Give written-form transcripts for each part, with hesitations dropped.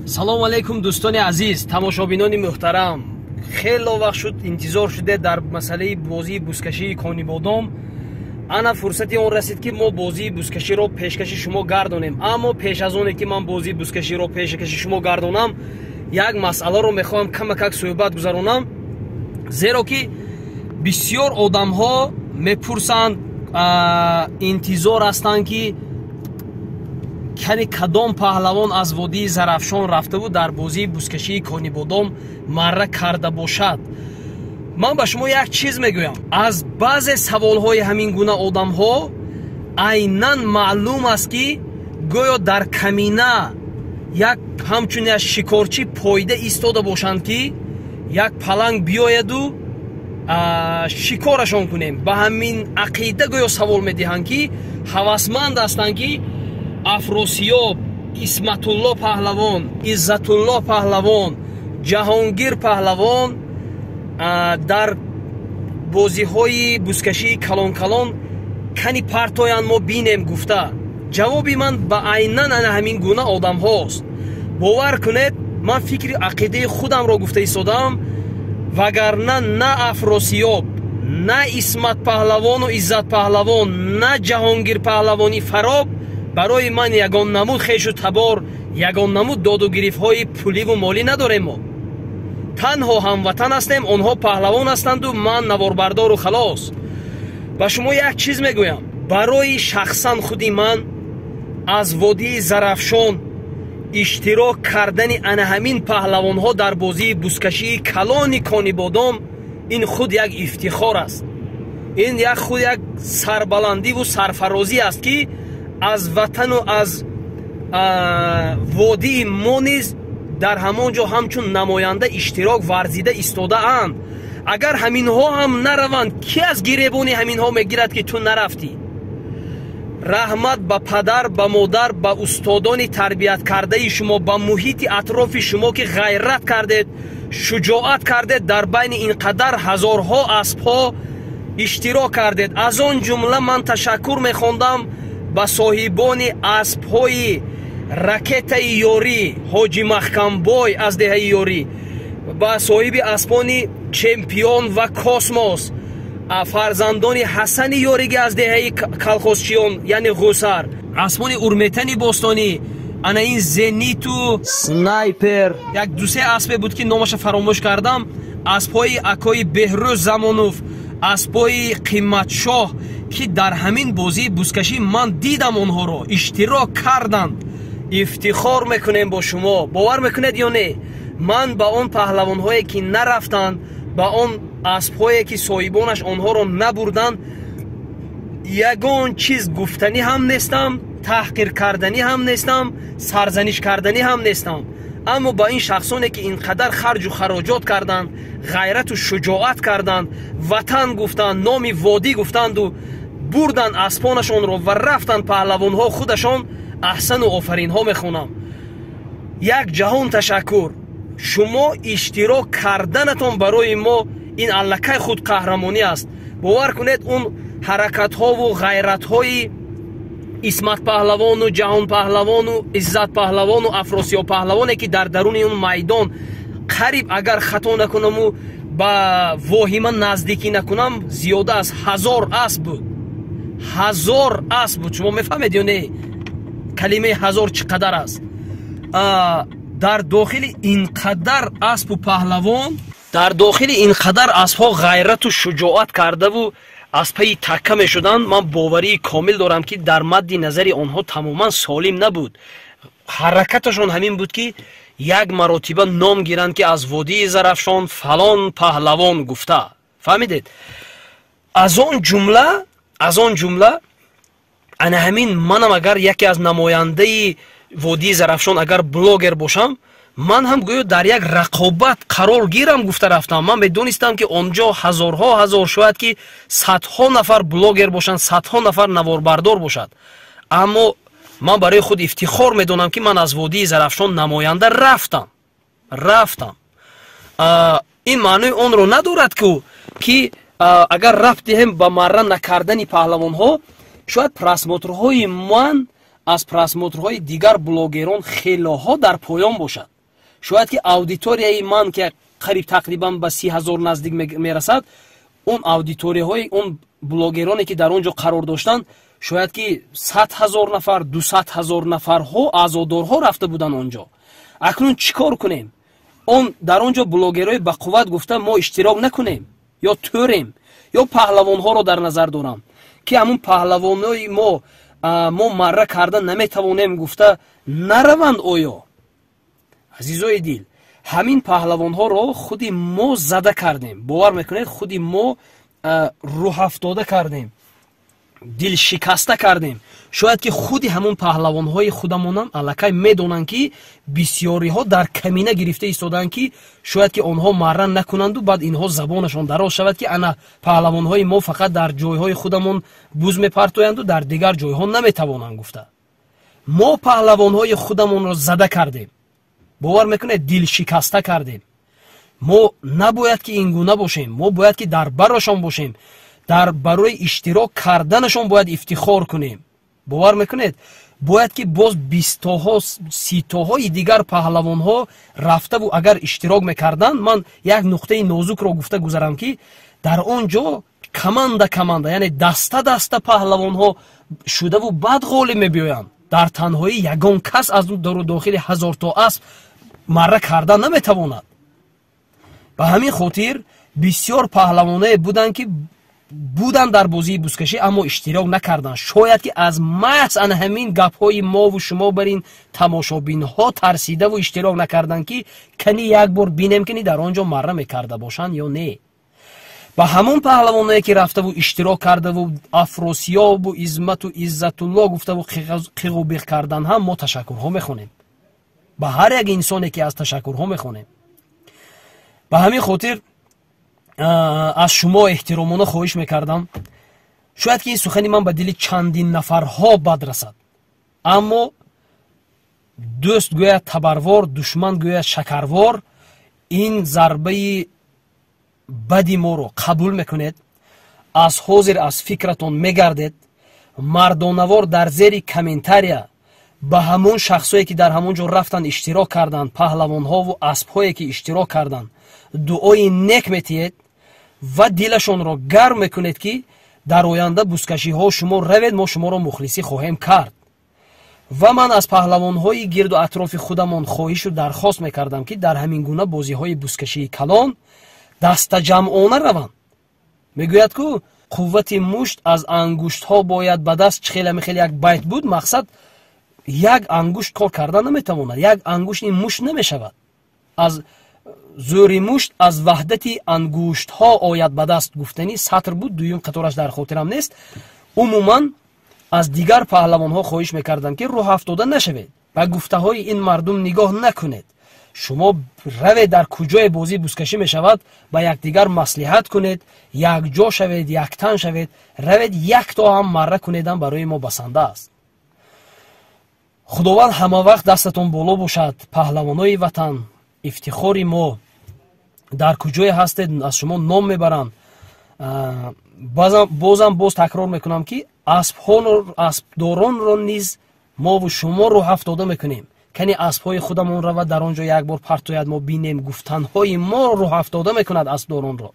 Салому алейкум, дӯстони азиз, тамошобинони муҳтарам. Хело вақт шуд интизор шуде дар масъалаи бозии бузкашии Конибодом. Ана фурсати он расид, ки мо бозии бузкаширо пешкаши шумо гардонем. Аммо пеш аз оне ки ман бозии бузкаширо пешкаши шумо гардонам, як масъаларо мехоҳам камакак суҳбат гузаронам, зеро ки бисёр одамҳо мепурсанд, интизор ҳастанд, ки кани кадом паҳлавон аз водии Зарафшон рафта буд, дар бозии бузкашии Конибодом марра карда бошад. Ман ба шумо як чиз мегӯям: аз баъзе саволҳои ҳамин гуна одамҳо айнан маълум аст, ки гӯё дар камина як ҳамчун як шикорчӣ пойда истода бошанд, ки як паланг биёяду шикорашон кунем. Ба ҳамин ақида гӯё савол медиҳанд, ки ҳавасманд ҳастанд, ки Афросиёб, Исматулло паҳлавон, Иззатулло паҳлавон, Ҷаҳонгир паҳлавон дар бозиҳои бузкашии калон-калон кани партоянд, мо бинем гуфта. Ҷавоби ман ба айнан ана ҳамин гуна одамҳост: бовар кунед, ман фикри ақидаи худамро гуфта истодаам, вагарна на Афросиёб, на Исмат паҳлавону Иззат паҳлавон, на Ҷаҳонгир паҳлавони Фароб барои ман ягон намуд хешу табор, ягон намуд доду гирифтҳои пуливу молӣ надорем. Мо танҳо ҳамватан ҳастем, онҳо паҳлавон ҳастанду ман наворбардору халос. Ба шумо як чиз мегӯям: барои шахсан худи ман аз водии Зарафшон иштирок кардани ана ҳамин паҳлавонҳо дар бозии бузкашии калони Конибодом ин худ як ифтихор аст, ин як худ як сарбаландиву сарфарозӣ аст, ки аз ватану аз водии мо низ дар ҳамон ҷо ҳамчун намоянда иштирок варзида истодаанд. Агар ҳаминҳо ҳам нараванд, кӣ аз гиребони ҳаминҳо мегирад, ки ту нарафтӣ? Раҳмат ба падар, ба модар, ба устодони тарбияткардаи шумо, ба муҳити атрофи шумо, ки ғайрат кардед, шуҷоат кардед, дар байни ин қадар ҳазорҳо аспҳо иштирок кардед. Аз он ҷумла ман ташаккур мехондам ба соҳибони аспҳои Ракетаи Ёрӣ, Ҳоҷи Маҳкамбой аз деҳаи Ёрӣ, ба соҳиби аспони Чемпион ва Космос, фарзандони Ҳасани Ёриги аз деҳаи Калхозчиён, яъне Ғусар, аспони Урметани бостонӣ, ана ин Зениту Снайпер, як дусе аспе буд, ки номаша фаромӯш кардам, аспҳои акои Беҳрӯз Замонов, аспҳои Қиматшоҳ, ки дар ҳамин бозии бузкашӣ ман дидам, онҳоро иштирок карданд. Ифтихор мекунем бо шумо, бовар мекунед ё не? Ман ба он паҳлавонҳое, ки нарафтанд, ба он аспҳое, ки соҳибонаш онҳоро набурданд, ягон чиз гуфтанӣ ҳам нестам, таҳқир карданӣ ҳам нестам, сарзаниш карданӣ ҳам нестам. Аммо ба ин шахсоне, ки ин қадар харҷу хароҷот карданд, ғайрату шуҷоат карданд, ватан гуфтанд, номи водӣ гуфтанду бурданд аспонашонро ва рафтанд паҳлавонҳо худашон, аҳсану офаринҳо мехонам. Як ҷаҳон ташаккур. Шумо иштирок карданатон барои мо ин аллакай худ қаҳрамонӣ аст. Бовар кунед, он ҳаракатҳову ғайратҳои Исмат паҳлавону Ҷаҳон паҳлавону Иззат паҳлавону Афросиёб паҳлавоне, ки дар даруни он майдон қариб, агар хато накунаму ба воҳима наздикӣ накунам, зиёда аз 1000 асп буд. 1000 асп буд. Шумо мефаҳмед ё не, калимаи ҳазор чӣ қадар аст? Дар дохили ин қадар аспу паҳлавон, дар дохили ин қадар аспҳо ғайрату шуҷоат кардаву аз пайи такка мешуданд, ман боварии комил дорам, ки дар мадди назари онҳо тамоман солим набуд. Ҳаракаташон ҳамин буд, ки як маротиба ном гиранд, ки аз водии Зарафшон фалон паҳлавон гуфта. Фаҳмидед? Аз он ҷумла ана ҳамин манам, агар яке аз намояндаи водии Зарафшон, агар блогер бошам, ман ҳам гӯё дар як рақобат қарор гирам гуфта рафтам. Ман медонистам, ки он ҷо ҳазорҳо ҳазор, шояд ки садҳо нафар блогер бошанд, садҳо нафар наворбардор бошад, аммо ман барои худ ифтихор медонам, ки ман аз водии Зарафшон намоянда рафтам. Ин маънои онро надорад, ки агар рафт диҳем ба марра накардани паҳлавонҳо, шояд просмотрҳои ман аз просмотрҳои дигар блогерон хелоҳо дар поён бошад. Шояд ки аудиторияи ман, ки қариб тақрибан ба 30 000 наздик мерасад, он аудиторияҳои он блогероне, ки дар он ҷо қарор доштанд, шояд ки 100 000 нафар, 200 000 нафарҳо аъзодорҳо рафта буданд он ҷо. Акнун чӣ кор кунем? Он дар он ҷо блогерҳои бақувват гуфта, мо иштирок накунем ё тӯрем, ё паҳлавонҳоро дар назар дорам, ки ҳамун паҳлавонои мо марра карда наметавонем гуфта нараванд. Оё, азизои дил, ҳамин паҳлавонҳоро худи мо зада кардем, бовар мекунед, худи мо рӯҳафтода кардем, дилшикаста кардем. Шояд ки худи ҳамон паҳлавонҳои худамонам аллакай медонанд, ки бисёриҳо дар камина гирифта истодаанд, ки шояд ки онҳо марра накунанду баъд инҳо забонашон дароз шавад, ки ана паҳлавонҳои мо фақат дар ҷойҳои худамон буз мепартоянду дар дигар ҷойҳо наметавонанд гуфта. Мо паҳлавонҳои худамонро зада кардем, бовар мекунед, дилшикаста кардем. Мо набояд ки ин гуна бошем. Мо бояд ки дар барошон бошем, дар барои иштирок карданашон бояд ифтихор кунем. Бовар мекунед, бояд ки боз бистҳо, ситоҳои дигар паҳлавонҳо рафтаву агар иштирок мекарданд. Ман як нуқтаи нозукро гуфта гузарам, ки дар он ҷо команда команда, яъне даста даста паҳлавонҳо шудаву баъд ғолиб мебиёянд. Дар танҳоӣ ягон кас аз дохили ҳазорто асп марра карда наметавонад. Ба ҳамин хотир бисёр паҳлавоное буданд, ки буданд дар бозии бузкашӣ, аммо иштирок накарданд. Шояд ки аз маҳз ана ҳамин гапҳои мову шумо бар ин тамошобинҳо тарсидаву иштирок накарданд, ки кани як бор бинем, кини дар он ҷо марра мекарда бошанд ё не. Ба ҳамон паҳлавоное, ки рафтаву иштирок кардаву Афросиёбу Измату Иззатулло гуфтаву қиғу биғ кардан ҳам, мо ташаккурҳо мехонем. Ба ҳар як инсоне, ки аз ташаккурҳо мехонем. Ба ҳамин хотир аз шумо эҳтиромона хоҳиш мекардам. Шояд ки ин сухани ман ба дили чандин нафарҳо бад расад, аммо дӯст гӯяд табарвор, душман гӯяд шакарвор. Ин зарбаи бади моро қабул мекунед, аз ҳозир аз фикратон мегардед, мардонавор дар зери комментария ба ҳамон шахсое, ки дар ҳамон ҷо рафтанд, иштирок карданд, паҳлавонҳову аспҳое, ки иштирок карданд, дуои нек метиҳед ва дилашонро гарм мекунед, ки дар оянда бузкашиҳо шумо равед, мо шуморо мухлисӣ хоҳем кард. Ва ман аз паҳлавонҳои гирду атрофи худамон хоҳишу дархост мекардам, ки дар ҳамин гуна бозиҳои бузкашии калон дастаҷамъона раванд. Мегӯяд ку, қуввати мушт аз ангуштҳо бояд ба даст, хеле хеле як байт буд. Мақсад, як ангушт кор карда наметавонад, як ангушт ин мушт намешавад. Аз зӯри мушт аз ваҳдати ангуштҳо ояд ба даст гуфтани сатр буд, дуюм қатораш дар хотирам нест. Умуман, аз дигар паҳлавонҳо хоҳиш мекардам, ки рӯҳафтода нашавед, ба гуфтаҳои ин мардум нигоҳ накунед. Шумо равед, дар куҷое бозии бузкашӣ мешавад, ба якдигар маслиҳат кунед, якҷо шавед, яктан шавед, равед, якто ҳам марра кунедам, барои мо басанда аст. Худованд ҳама вақт дастатон боло бошад, паҳлавонои ватан, ифтихори мо. Дар куҷое ҳастед, аз шумо ном мебаранд. Бозам боз такрор мекунам, ки аспдоронро низ мову шумо рӯҳафтода мекунем. Кани аспҳои худамон равад, дар он ҷо як бор партояд, мо бинем. Гуфтанҳои мо рӯҳафтода мекунад аспдоронро.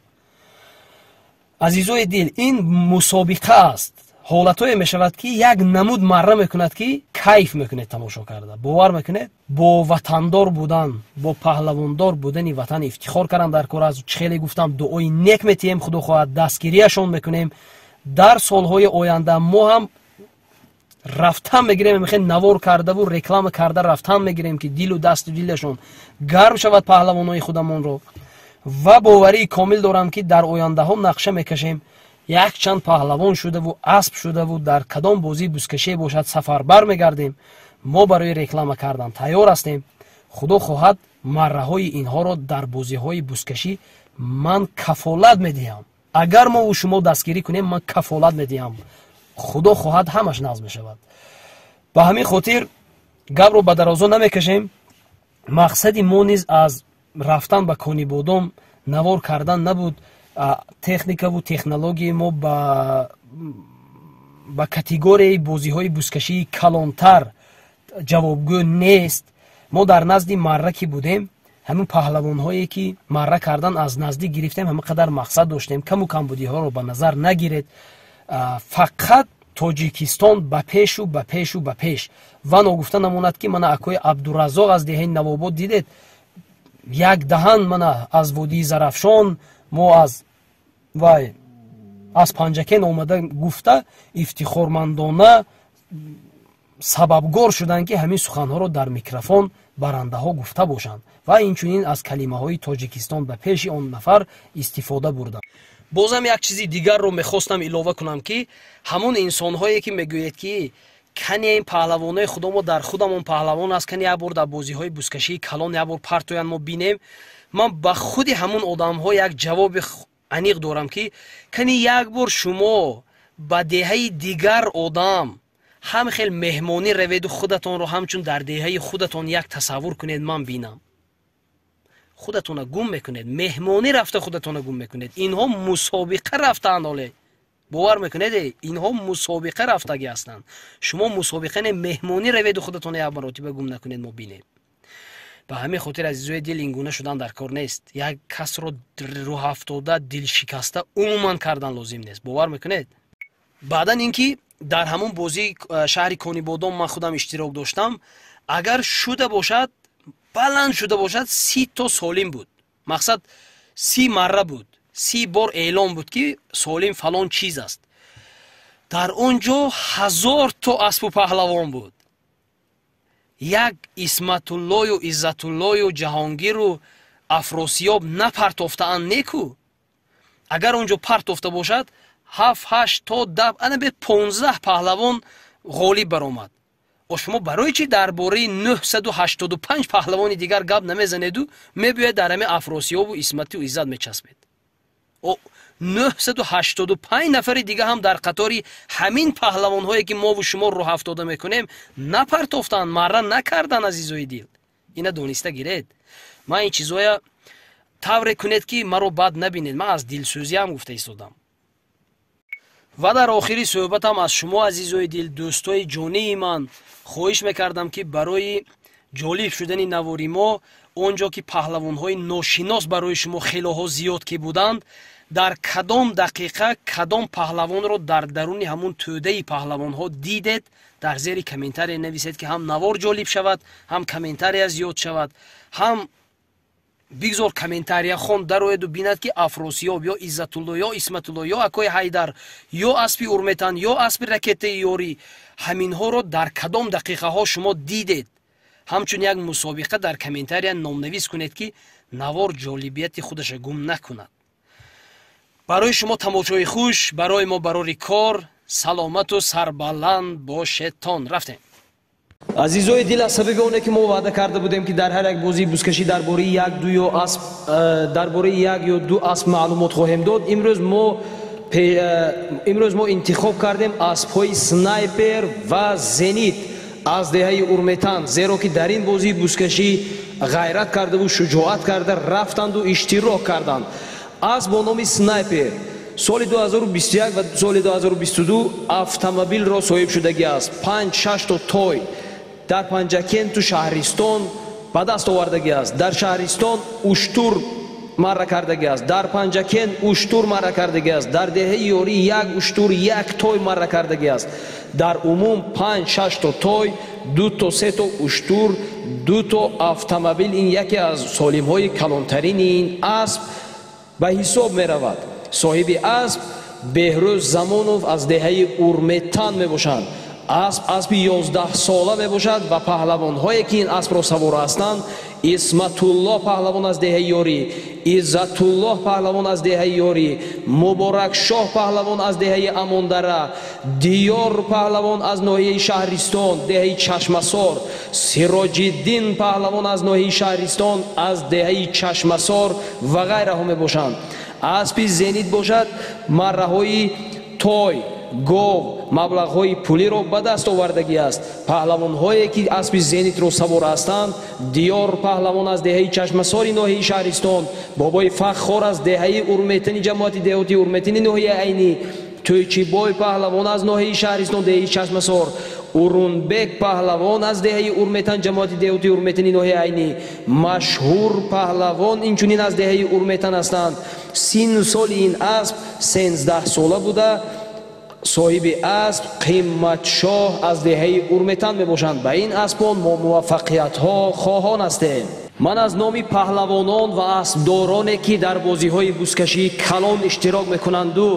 Азизои дил, ин мусобиқа аст. Ҳолатое мешавад, ки як намуд марра мекунад, ки кайф мекунед тамошо карда. Бовар мекунед, бо ватандор будан, бо паҳлавондор будани ватан ифтихор кардан дар кор аст. Хеле гуфтам, дуои нек метиҳем, худо хоҳад, дастгирияшон мекунем. Дар солҳои оянда мо ҳам рафтан мегирем, мехоҳем навор кардаву реклама карда рафтан мегирем, ки дилу дасту дилашон гарм шавад паҳлавонои худамонро. Ва боварии комил дорам, ки дар ояндаҳо нақша мекашем, якчанд паҳлавон шудаву асп шудаву дар кадом бозии бузкашие бошад, сафарбар мегардем. Мо барои реклама кардан тайёр ҳастем. Худо хоҳад, марраҳои инҳоро дар бозиҳои бузкашӣ ман кафолат медиҳам. Агар мову шумо дастгирӣ кунем, ман кафолат медиҳам, худо хоҳад, ҳамаш нағз мешавад. Ба ҳамин хотир гапро ба дарозо намекашем. Мақсади мо низ аз рафтан ба Конибодом навор кардан набуд. Техникаву технологияи мо ба категорияи бозиҳои бузкашии калонтар ҷавобгӯ нест. Мо дар назди марра ки будем. Ҳамин паҳлавонҳое ки марра кардан аз наздик гирифтем, ҳама қадар мақсад доштем. Каму камбудиҳоро ба назар нагиред. Фақат Тоҷикистон ба пешу ба пешу ба пеш. Ва ногуфта намонад, ки мана акои Абдураззоқ аз деҳаи Навобод дидед, як даҳан мана аз водии Зарафшон, мо аз вай аз Панҷакен омада гуфта, ифтихормандона сабабгор шуданд, ки ҳамин суханҳоро дар микрофон барандаҳо гуфта бошанд ва инчунин аз калимаҳои Тоҷикистон ба пеши он нафар истифода бурданд. Бозам як чизи дигарро мехостам илова кунам, ки ҳамон инсонҳое ки мегӯед, ки кане ин паҳлавонои худомо дар худамон паҳлавон аст, кане як бор дар бозиҳои бузкашии калон як бор партоянд, мо бинем. Ман ба худи ҳамон одамҳо як ҷавоби аниқ дорам, ки кани як бор шумо ба деҳаи дигар одам ҳам хел меҳмонӣ раведу худатонро ҳамчун дар деҳаи худатон як тасаввур кунед, ман бинам. Худатона гум мекунед, меҳмонӣ рафта худатона гум мекунед. Инҳо мусобиқа рафтаанд, оле бовар мекунед, инҳо мусобиқа рафтагӣ ҳастанд. Шумо мусобиқа не, меҳмонӣ раведу худатона як маротиба гум накунед, мо бинем. Ба ҳамин хотир, азизои дил, ин гуна шудан дар кор нест. Як касро рӯҳафтода, дилшикаста умуман кардан лозим нест, бовар мекунед. Баъдан ин ки дар ҳамон бозии шаҳри Конибодом ман худам иштирок доштам, агар шуда бошад, баланд шуда бошад, 30 то солим буд. Мақсад 30 марра буд, 30 бор эълон буд, ки солим фалон чиз аст. Дар он ҷо 1000 то аспу паҳлавон буд. Як Исматуллою Иззатуллою Ҷаҳонгиру Афросиёб напартофтаанд неку. Агар он ҷо партофта бошад, 7, 8 то 10, ана бе 15 паҳлавон ғолиб баромад. О, шумо барои чӣ дар бораи 985 паҳлавони дигар гап намезанеду мебиёед дар ҳамин Афросиёбу Исмату Иззат мечаспед? О, 985 нафари дига ҳам дар қатори ҳамин паҳлавонҳое, ки мову шумо рӯҳафтода мекунем, напартофтанд, марра накарданд. Азизои дил, ина дониста гиред. Ман ин чизоя тавре кунед, ки маро бад набинед, ман аз дилсӯзиам гуфта истодам. Ва дар охири суҳбатам аз шумо, азизои дил, дӯстои ҷонии ман, хоҳиш мекардам, ки барои ҷолиб шудани навори мо, он ҷо ки паҳлавонҳои ношинос барои шумо хелоҳо зиёд ки буданд, дар кадом дақиқа кадом паҳлавонро дар даруни ҳамун тӯдаи паҳлавонҳо дидед, дар зери комментария нависед, ки ҳам навор ҷолиб шавад, ҳам комментария зиёд шавад, ҳам бигзор комментария хон дарояду бинад, ки Афросиёб ё Иззатулло ё Исматулло ё акои Ҳайдар ё аспи Урметан ё аспи ракетаи Ёрӣ, ҳаминҳоро дар кадом дақиқаҳо шумо дидед. Ҳамчун як мусобиқа дар комментария номнавис кунед, ки навор ҷолибияти худаша гум накунад. Барои шумо тамошои хуш, барои мо барори кор. Саломату сарбаланд бошедтон. Рафтем. Азизои дил, аз сабаби оне ки мо ваъда карда будем, ки дар ҳар як бозии бузкашӣ дар бораи як ду ё асп, дар бораи як ё ду асп маълумот хоҳем дод, имрӯз мо интихоб кардем аспҳои Снайпер ва Зенит аз деҳаи Урметан, зеро ки дар ин бозии бузкашӣ ғайрат кардаву шуҷоат карда рафтанду иштирок карданд. Асп бо номи Снайпер соли 2021 ва соли 2022 автомобилро соҳиб шудагӣ аст, панҷ шаш то той дар Панҷакенту шаҳристон ба даст овардагӣ аст, дар шаҳристон уштур марра кардагӣ аст, дар Панҷакент уштур марра кардагӣ аст, дар деҳаи Ёрӣ як уштур, як той марра кардагӣ аст. Дар умум панҷ шаш то той, ду то се то уштур, ду то автомобил. Ин яке аз солимҳои калонтарини ин асп ба ҳисоб меравад. Соҳиби асп Беҳрӯз Замонов аз деҳаи Урметан мебошанд. Асп аспи 11-сола мебошад ва паҳлавонҳое ки ин аспро савор ҳастанд: Исматуллоҳ паҳлавон аз деҳаи Ёрӣ, Иззатуллоҳ паҳлавон аз деҳаи Ёрӣ, Муборакшоҳ паҳлавон аз деҳаи Амондара, Диёр паҳлавон аз ноҳияи Шаҳристон, деҳаи Чашмасор, Сироҷиддин паҳлавон аз ноҳияи Шаҳристон, аз деҳаи Чашмасор ва ғайраҳо мебошанд. Аспи Зенит бошад, марраҳои той, гов, маблағҳои пулиро ба даст овардагӣ аст. Паҳлавонҳое ки аспи Зенитро савор ҳастанд: Диёр паҳлавон аз деҳаи Чашмасори ноҳияи Шаҳристон, Бобои Фаххор аз деҳаи Урметини, ҷамоати деҳоти Урметини ноҳияи Айнӣ, Тӯйчибой паҳлавон аз ноҳияи Шаҳристон, деҳаи Чашмасор, Урунбек паҳлавон аз деҳаи Урметан, ҷамоати деҳоти Урметани ноҳияи Айнӣ. Машҳур паҳлавон инчунин аз деҳаи Урметан ҳастанд. Синну соли ин асп 13 сола буда, соҳиби асп Қиматшоҳ аз деҳаи Урметан мебошанд. Ба ин аспон мо муваффақиятҳо хоҳон ҳастем. Ман аз номи паҳлавонон ва аспдороне, ки дар бозиҳои бузкашии калон иштирок мекунанду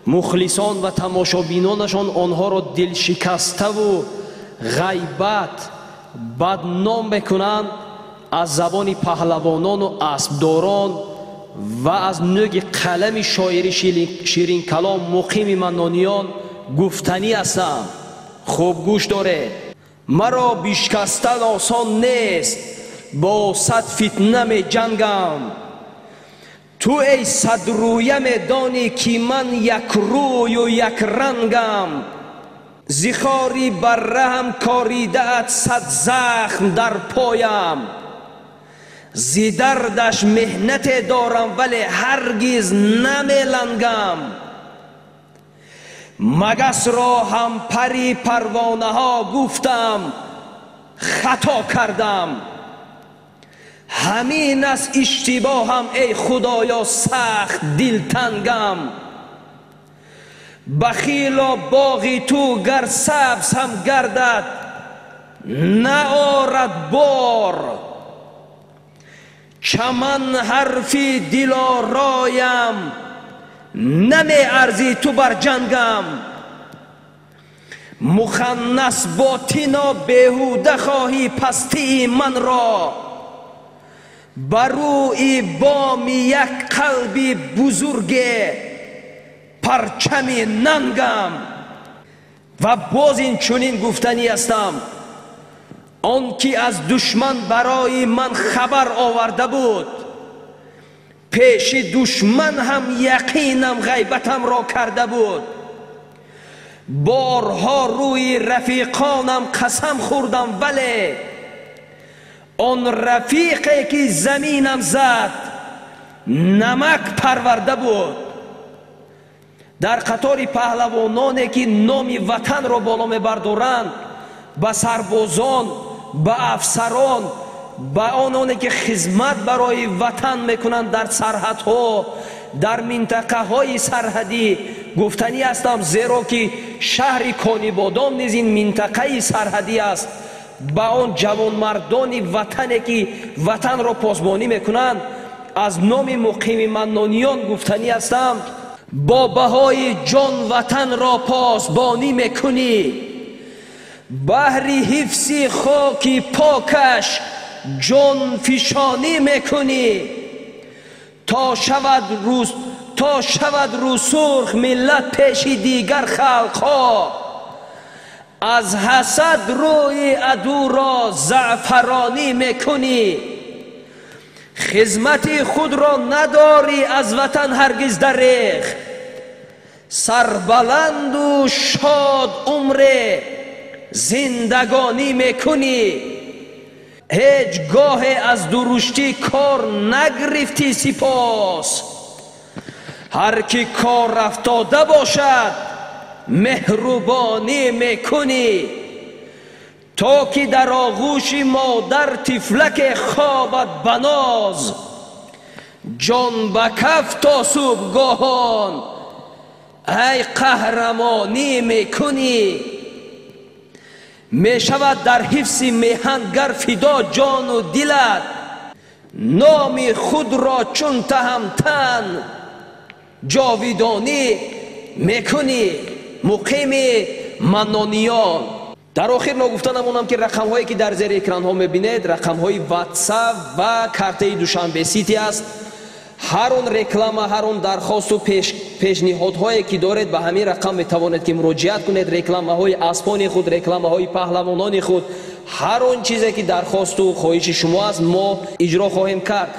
мухлисон ва тамошобинонашон онҳоро дилшикаставу ғайбат бадном мекунанд, аз забони паҳлавонону аспдорон ва аз нӯги қалами шоири ширинкалом муқими Маннониён гуфтанӣ ҳастам. Хуб гӯш доред. Маро бишкастан осон нест, бо сад фитна меҷангам. Ту эй садрӯя медонӣ, ки ман якрӯю якрангам. Зихори барраҳам коридаат сад захм дар поям. Зи дардаш меҳнате дорам, вале ҳаргиз намелангам. Магасро ҳам пари парвонаҳо гуфтам, хато кардам. Ҳамин аст иштибоҳам, эй худоё, сахт дилтангам. Бахило боғи ту гар сабз ҳам гардад, наорад бор. Чаман ҳарфи дилороям, намеарзӣ ту бар ҷангам. Муханнас ботино беҳуда хоҳӣ пастии манро. Ба рӯи боми як қалби бузурге парчами нангам. Ва боз ин чунин гуфтанӣ ҳастам: он ки аз душман барои ман хабар оварда буд, пеши душман ҳам яқинам ғайбатамро карда буд. Борҳо рӯи рафиқонам қасам хӯрдам, вале он рафиқе ки заминам зад намак парварда буд. Дар қатори паҳлавононе ки номи ватанро боло мебардоранд, ба сарбозон, ба афсарон, ба ононе ки хизмат барои ватан мекунанд дар сарҳадҳо, дар минтақаҳои сарҳадӣ гуфтанӣ ҳастам, зеро ки шаҳри Конибодом низ ин минтақаи сарҳадӣ аст. Ба он ҷавонмардони ватане ки ватанро посбонӣ мекунанд, аз номи муқими Маннониён гуфтанӣ ҳастам: бо баҳои ҷон ватанро посбонӣ мекунӣ, баҳри ҳифзи хоки покаш ҷонфишонӣ мекунӣ, то шавад рӯсурх миллат пеши дигар халқҳо. Аз ҳасад рӯи адуро заъфаронӣ мекунӣ, хизмати худро надорӣ аз ватан ҳаргиз дареғ. Сарбаланду шод умре зиндагонӣ мекунӣ, ҳеҷ гоҳе аз дуруштӣ кор нагирифтӣ сипос. Ҳар ки кор афтода бошад меҳрубонӣ мекунӣ, то ки дар оғӯши модар тифлаке хобад ба ноз. Ҷон ба каф то субҳгоҳон ай қаҳрамонӣ мекунӣ. Мешавад дар ҳифзи меҳан гар фидо ҷону дилат, номи худро чун таҳамтан ҷовидонӣ мекунӣ. Муқими Маннониён. Дар охир ногуфта намонам, ки рақамҳое ки дар зери экранҳо мебинед, рақамҳои WhatsApp ва картаи Душанбе Сити аст. Ҳар он реклама, ҳар он дархосту пешниҳодҳое ки доред, ба ҳамин рақам метавонед ки муроҷиат кунед. Рекламаҳои аспони худ, рекламаҳои паҳлавонони худ, ҳар он чизе ки дархосту хоҳиши шумо аст, мо иҷро хоҳем кард.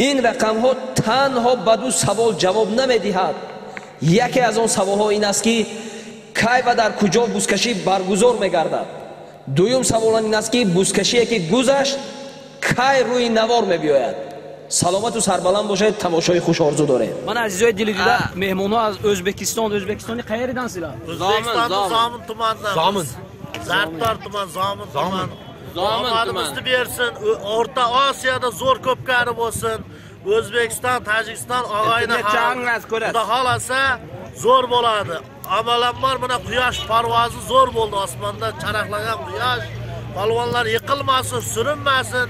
Ин рақамҳо танҳо ба ду савол ҷавоб намедиҳад. Яке аз он саволҳо ин аст, ки кай ва дар куҷо бузкашӣ баргузор мегардад. Дуюм савол ин аст, ки бузкашие ки гузашт кай рӯи навор мебиёяд. Саломату сарбаланд бошед, тамошои хуш орзу дорем. Ман азизои дили дида, меҳмонҳо аз Ӯзбекистон. Ӯзбекистони қаеридан сила? O'zbekistonning Zomin tumanidan. Zomin. Zarbdor tuman, Zomin tuman. Omadimizni bersin. O'rta Osiyoda zo'r ko'pkari bo'lsin. O'zbekiston, Tojikiston og'ayni xalq. Xudo xolasa zo'r bo'ladi. Avvalambor mana quyosh parvozi zo'r bo'ldi, osmonda charaqlagan quyosh. Polvonlar yiqilmasin, surinmasin.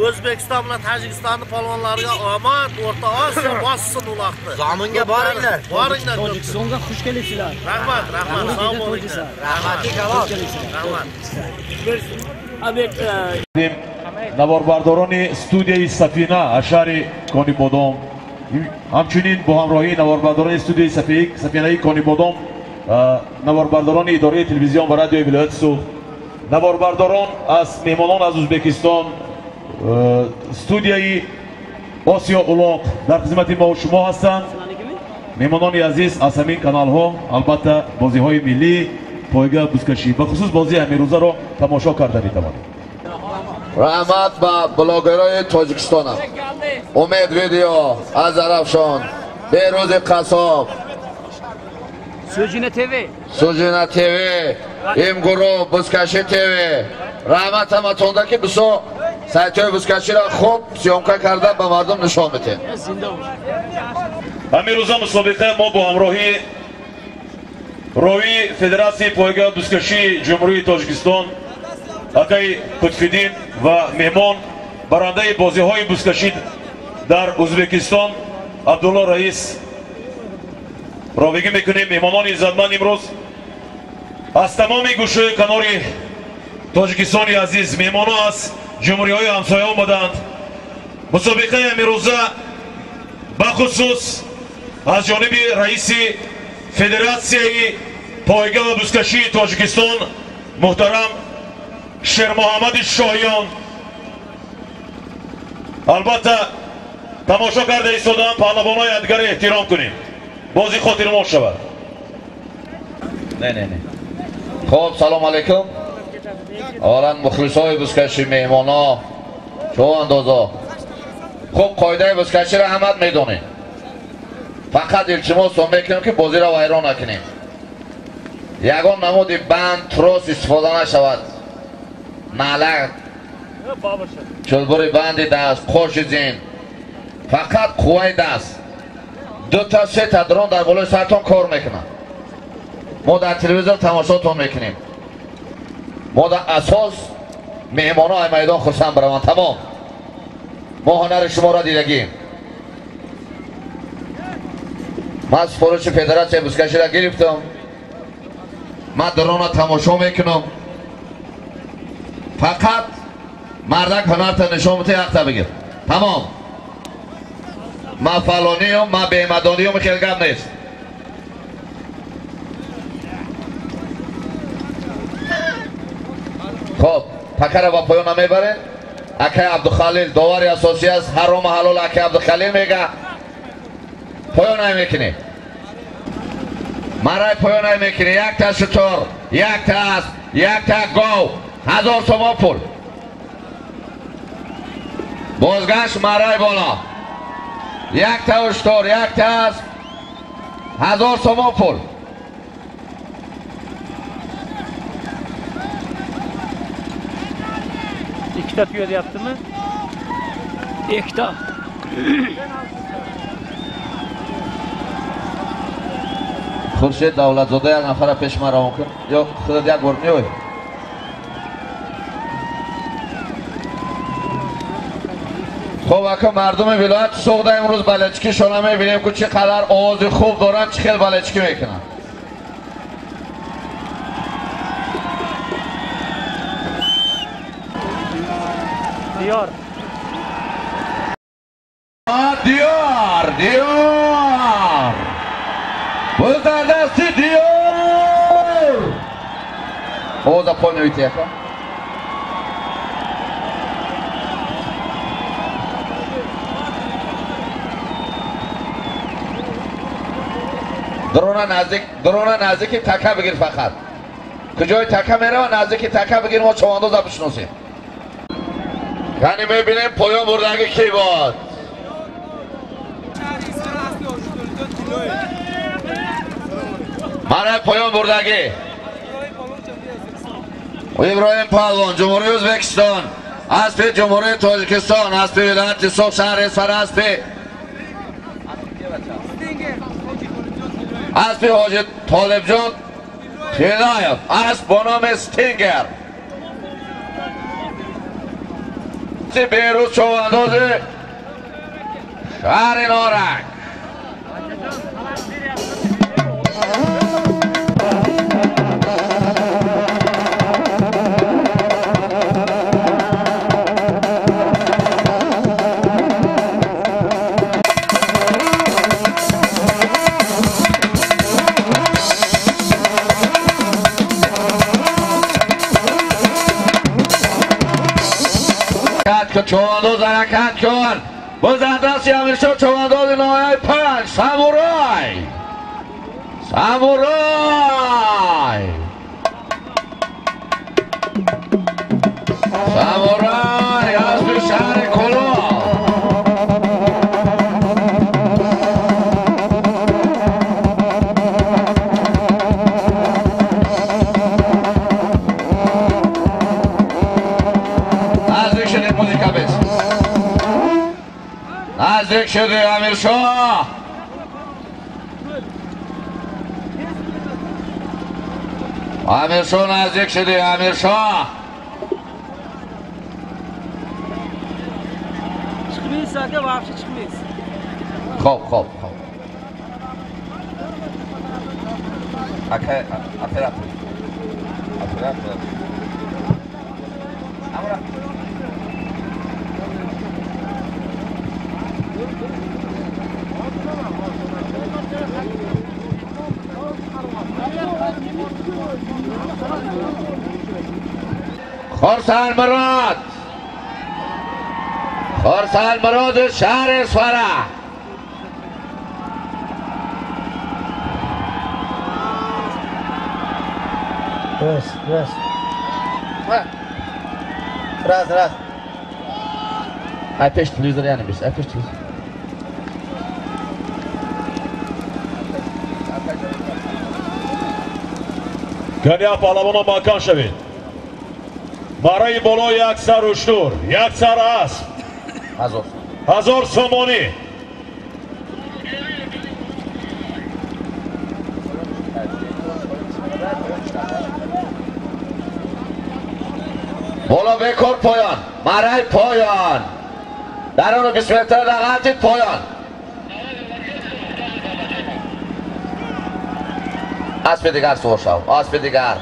O'zbekiston bilan Tojikistonning polvonlariga omad, O'rta Osiyo bossin uloqni. Zominga boringlar. Boringlar. Tojikistonga xush kelibsizlar. Rahmat, rahmat, sog' bo'linglar. Rahmatli kalom. Rahmat. Наворбардорони студияи Сафина аз шаҳри Конибодом, ҳамчунин бо ҳамроҳии наворбардорони студияи Сафинаи Конибодом, наворбардорони идораи телевизион ва радиои вилояти Суғд, наворбардорон аз меҳмонон аз Ӯзбекистон, студияи Осиё Улоқ дар хизмати мо шумо ҳастанд. Меҳмонони азиз, аз ҳамин каналҳо албатта бозиҳои миллӣ, пойга, бузкашӣ, бахусус бозии ҳамирӯзаро тамошо карда метавонед. Раҳмат ба блогерҳои Тоҷикистонам. Умед видео аз Зарафшон, Беҳрӯзи Қассоб, Суҷина ТВ, Суҷина ТВ, Имгурӯ, Бузкашӣ ТВ. Раҳмат ҳаматонда ки бисёр сайтҳои бузкаширо хуб съёмка карда ба мардум нишон медиҳем. Ҳамирӯза мусобиқа мо бо ҳамроҳии роҳии Федератсияи пойга бузкашии Ҷумҳурии Тоҷикистон акаи Қутфиддин ва меҳмон барандаи бозиҳои бузкашӣ дар Ӯзбекистон Абдулло Раис ровигӣ мекунем. Меҳмонони иззатманд, имрӯз аз тамоми гӯшаи канори Тоҷикистони азиз меҳмонон аз ҷумҳуриҳои ҳамсоя омаданд. Мусобиқаи амирӯза бахусус аз ҷониби раиси Федератсияи пойга ва бузкашии Тоҷикистон муҳтарам Шермуҳаммади Шоҳиён албатта тамошо карда истодаам. Паҳлавонҳои якдигарро эҳтиром кунем, бозӣ хотирмон шавад. Не, не, не. Хуб, салом алайкум. Аввалан мухлисои бузкашӣ, меҳмонҳо, чӯвандозо. Хуб, қоидаи бузкаширо ҳамат медонем. Фақат илтимосто мекунем ки бозиро вайрон накунем. Ягон намуди банд, трос истифода нашавад. Налак, чулбури банди даст, қоши зин, фақат қувваи даст. Дута сета дрон дар болои сартон кор мекунад. Мо дар телевизор тамошотон мекунем. Мо дар асос меҳмонҳо ай майдон хурсанд бараванд. Тамом. Мо ҳунари шуморо дидагим. Ман супориши Федератсияи бузкаширо гирифтам. Ман дрона тамошо мекунам. Фақат мардак ҳунарта нишон бите, яхта бигир. Тамом. Ман фалониюм, ман бемадониюм, хел гап нест. Хоб, пакара ба поён намебарем. Акай Абдухалил довари асосӣ аст. Ҳарому ҳалол акай Абдухалил мега. Поён намекунӣ. Марай поён намекунӣ. Якта шутур, якта асп, якта гов, 1000 сомон пул. Бозгашт марай боло. Якта уштур, якта асп, 1000 сомон пул. Ikkita tuya deyaptimi? Ikkita. Xurshid Davlatzoda як нафара пеш ман равон кун. Ё худат як бор меой. Хуб, ака мардуми вилояти Суғда имрӯз балачкишона мебинем, ки чӣ қадар овози хуб доранд, чӣ хел балачкӣ мекунанд. Диёр. Диёр, Диёр. Буз дар дасти Диёр. Овоза поён меояд ака. Дрона наздик, дрона наздики така бигир фақат. Куҷои така мерава, наздики така бигир, мо чӯвандоза бишносем. Яъне мебинем поён бурдаги ки буд. Мана поён бурдагӣ. Иброҳим Палвон, Ҷумҳурии Ӯзбекистон, аспи Ҷумҳурии Тоҷикистон, аспи вилояти Суғд, шаҳри Исфара, аспи ҳоҷи Толибҷон Тилаев, асп бо номи Стингер. Беҳрӯз човандози шаҳри Норак. چوبانداز حرکت کن. بزن دستی امیرشاه چوبانداز نهایت 5 سامورای. سامورای. سامورای اسب شهر کلاه. نزدیک شده امیرشاه. امیرشاه نزدیک شده امیرشاه. Chiqmaysiz aka, вообще chiqmaysiz. Xo'p, xo'p, xo'p. Aka, operator. Operator. Amra. خرسان مراد، خرسان مراد شهر اسفره. بس بس راس راس. پیش تلویزیون یعنی بس پیش تلویزیون. Кания паҳлавонон макон шавед. Барои боло як сар уштур, як сар асп, 1000 сомонӣ. Боло бекор поён, марай поён. Дарону 20 метр дағалтид поён. Аспи дигар сувор шав, аспи дигар.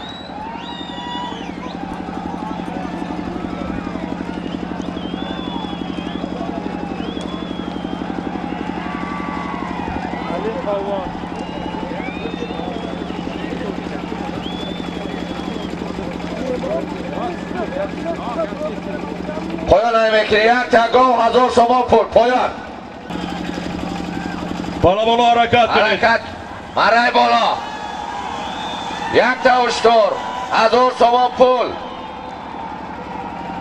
Поён намекунӣ, як тагов 1000 сомон пул, поён. Паҳлавонҳо ҳаракат кунед. Ҳаракат, марай боло. Як та уштур, 1000 сомон пул.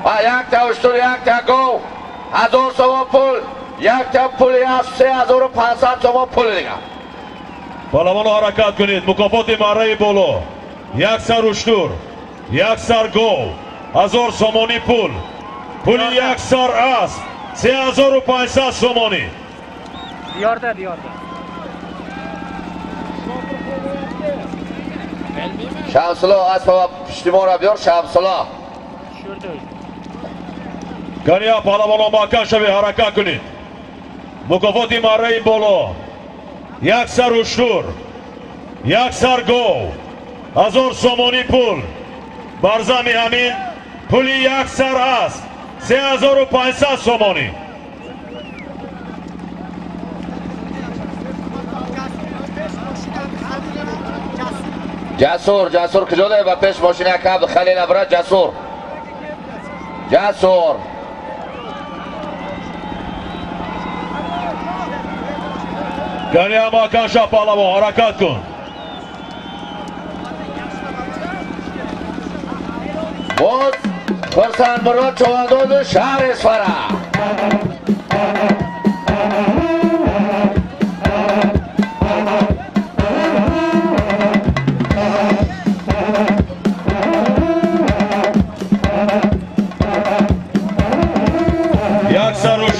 Ва як та уштур, як та гов, 1000 сомон пул, як та пули асп 3500 сомон пул дигар. Паҳлавонҳо ҳаракат кунед. Мукофоти мараи боло. Як сар уштур, як сар гов, 1000 сомонӣ пул. Пули як сар асп 3500 сомонӣ. Diyorda, diyorda. Shamsullo asp va pishtimora биёр Shamsullo. Кания паҳлавонон маҳкам шавед, ҳаракат кунед. Мукофоти мараи боло. Як сар уштур, як сар гов, 1000 сомонӣ пул. Бар зами ҳамин пули як сар асп 3500 сомонӣ. Ҷасур, Ҷасур куҷо дорӣ? Ба пеш мошини ака Абдухалил абра Ҷасур. Ҷасур. Кания маҳкам шав паҳлавон, ҳаракат кун. Боз Хурсанд Мурод човандози шаҳри Исфара.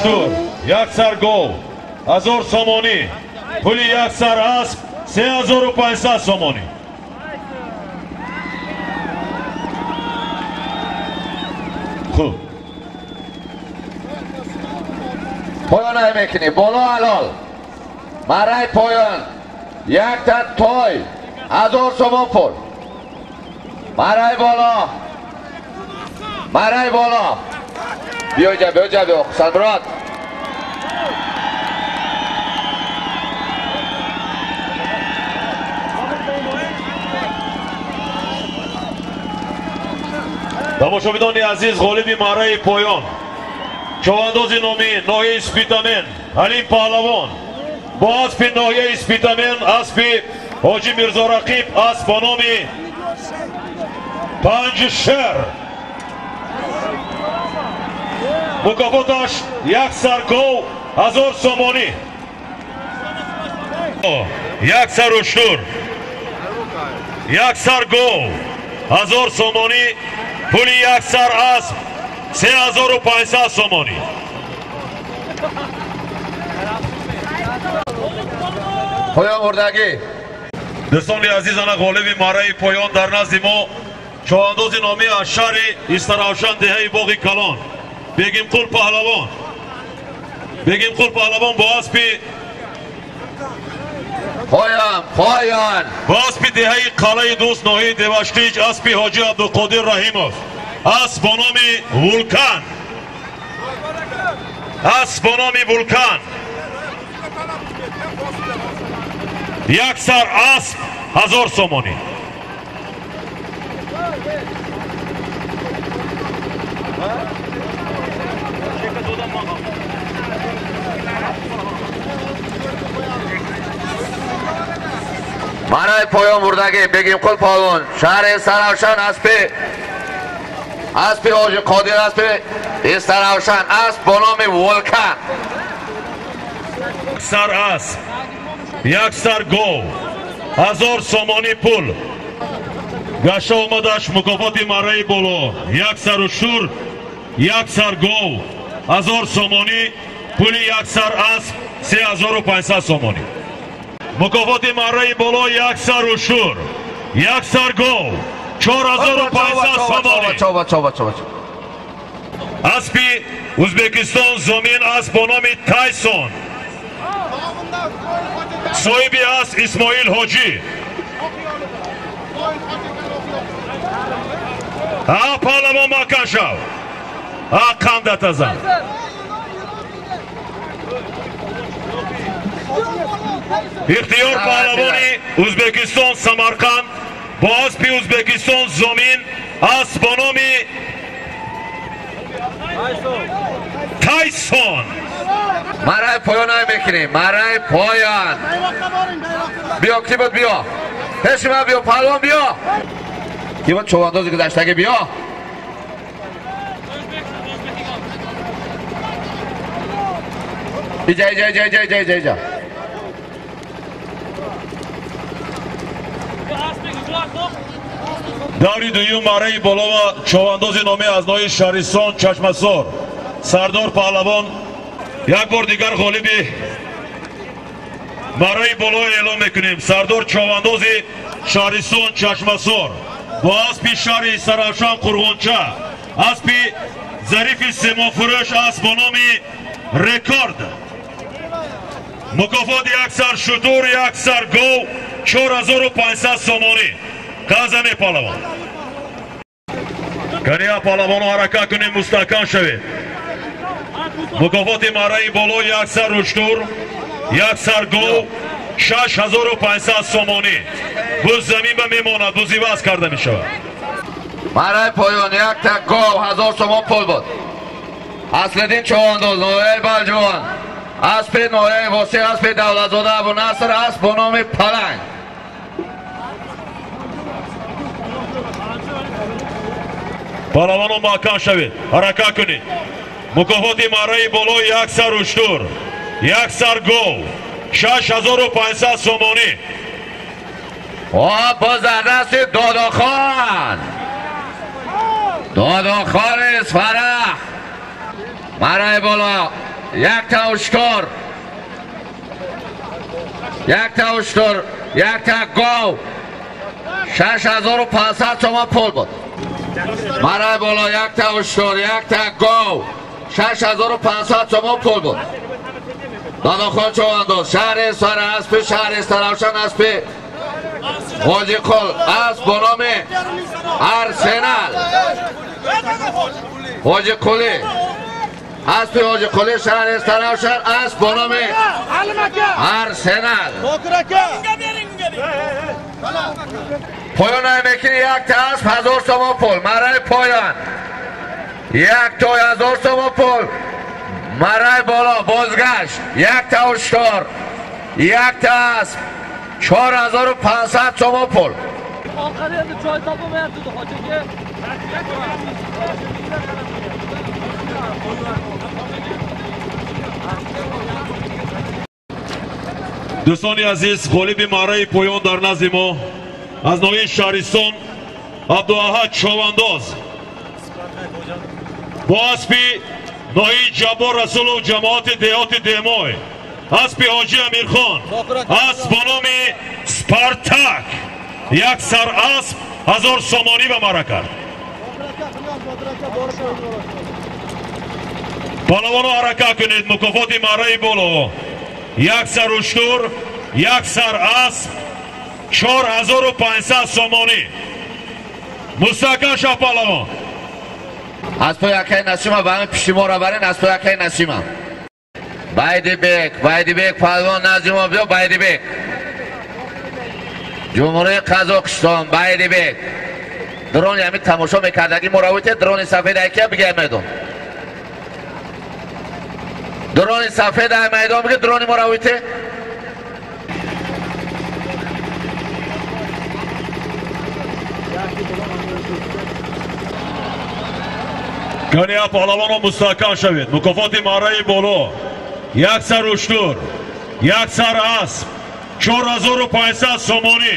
уштур, як сар гов, 1000 сомонӣ. Пули як сар асп 3500 сомонӣ. Хуб. Поён мекунӣ, боло ҳалол. Марай поён. Як та той 1000 сомон пул. Марай боло. Марай боло. Биё ҷа, биё ҷа, биё. Садмурод. Тамошобинони азиз, ғолиби маъраи поён човандози номи ноҳияи Спитамен Ҳалим Паҳлавон бо аспи ноҳияи Спитамен, аспи Ҳоҷи Мирзорақиб, асп бо номи Панҷшер. Мукофоташ як сар гов, 1000 сомонӣ. Як сар уштур, як сар гов, 1000 сомонӣ. Пули як сар асп 3500 сомонӣ. Поён бурдагӣ. Дӯстони азиз, ана ғолиби маъраи поён дар назди мо човандози номи аз шаҳри Истаравшан, деҳаи Боғи Калон, Бегимқул Паҳлавон. Бегимқул Паҳлавон бо аспи поён, поён, бо аспи деҳаи Қалъаи Дӯст, ноҳияи Деваштич, аспи Ҳоҷи Абдуқодир Раҳимов, асп бо номи Вулкан. Асп бо номи Вулкан. Як сар асп 1000 сомонӣ. Марай поён бурдагӣ Бегимқул Паҳлавон, шаҳри Саравшан, аспи Ҳоҷи Қодир, аспи Истаравшан, асп бо номи Вулкан. Сар асп, як сар гов, 1000 сомонӣ пул. Гашта омадаш мукофоти маъраи боло, як сар уштур, як сар гов, 1000 сомонӣ. Пули як сар асп 3500 сомонӣ. Мукофоти маъраи боло як сар уштур, як сар гов, 4500 сомонӣ. Аспи Ӯзбекистон зомин, асп бо номи Тайсон. Соҳиби асп Исмоил Ҳоҷӣ. А паҳлавон маҳкам шав. А қандатазан. Ихтиёр паҳлавони Ӯзбекистон Самарқанд бо аспи Ӯзбекистон зомин, асп бо номи Тайсон. Марай поён мекунем, марай поён. Биё, ки буд, биё. Пеши ман биё, паҳлавон биё. Ки буд човандози гузаштагӣ, биё. Иҷа, иҷа, иҷа, иҷа, иҷа, иҷа, иҷа. Даври дуюм маъраи боло ва човандози номи аз ноҳияи Шаҳристон Чашмасор Сардор Паҳлавон як бор дигар ғолиби маъраи боло эълон мекунем. Сардор човандози Шаҳристон Чашмасор бо аспи шаҳри Саравшан Қурғонча, аспи Зарифи Семофурӯш, асп бо номи Рекорд. Мукофоти як сар шутур, як сар гов, 4500 сомонӣ. Қазане паҳлавон. Кания паҳлавоно, ҳаракат кунем, мустаҳкам шавед. Мукофоти маъраи боло як сар уштур, як сар гов, 6500 сомонӣ. Буз замин ба мемонад, буз иваз карда мешавад. Маъраи поён як та гов, 1000 сомон пул буд. Аслиддин човандоз, ноҳияи Балҷувон, аспи ноҳияи Восеъ, аспи Давлатзода Абунаср, асп бо номи Паланг. Паҳлавоно маҳкам шавед, ҳаракат кунед. Мукофоти маъраи боло як сар уштур, як сар гов, 6500 сомонӣ. Боз дар дасти Додохон, Додохон Исфара. Маъраи боло Якта уштур. Якта уштур, якта гов. 6500 сомон пул буд. Мараи боло якта уштур, якта гов. 6500 сомон пул буд. Дадохон Човандоз, шаҳри Исфара, аспи шаҳри Истаравшан, аспи Ҳоҷиқул, асп бо номи Арсенал. Ҳоҷиқулӣ. Аспи Ҳоҷиқулӣ, шаҳри Истаравшан, асп бо номи Арсенал. Поён мекунӣ якта асп 1000 сомон пул. Мараи поён якта 1000 сомон пул. Мараи боло бозгашт якта уштор, якта асп 4500 сомон пул. Orqada endi joy topolmayapti hoji aka. Дӯстони азиз, ғолиби маъраи поён дар назди мо аз ноҳияи Шаҳристон Абдуаҳад Човандоз бо аспи ноҳияи Ҷаббор Расулов, ҷамоати деҳоти Демой, аспи Ҳоҷи Амирхон, асп бо номи Спартак, як сар асп 1000 сомонӣ ба маъра кард. Палавоно ҳаракат кунед, мукофоти маъраи боло як сар уштур, як сар асп 4500 сомонӣ. Мустаҳкам шав палавон. Аз пои акаи Насима ба ҳамин пишти моро барен, аз пои акаи Насима. Байдибек, Байдибек палвон назди мо биё, Байдибек. Ҷумҳурии Қазоқистон, Байдибек. Дрони ҳамин тамошо мекардагӣ моро вите, дрони сафед айкия бигир майдон. Дрони сафед ай майдон бигир, дрони моро вите. Кания паҳлавоно мустаҳкам шавед. Мукофоти маъраи боло як сар уштур, як сар асп 4500 сомонӣ.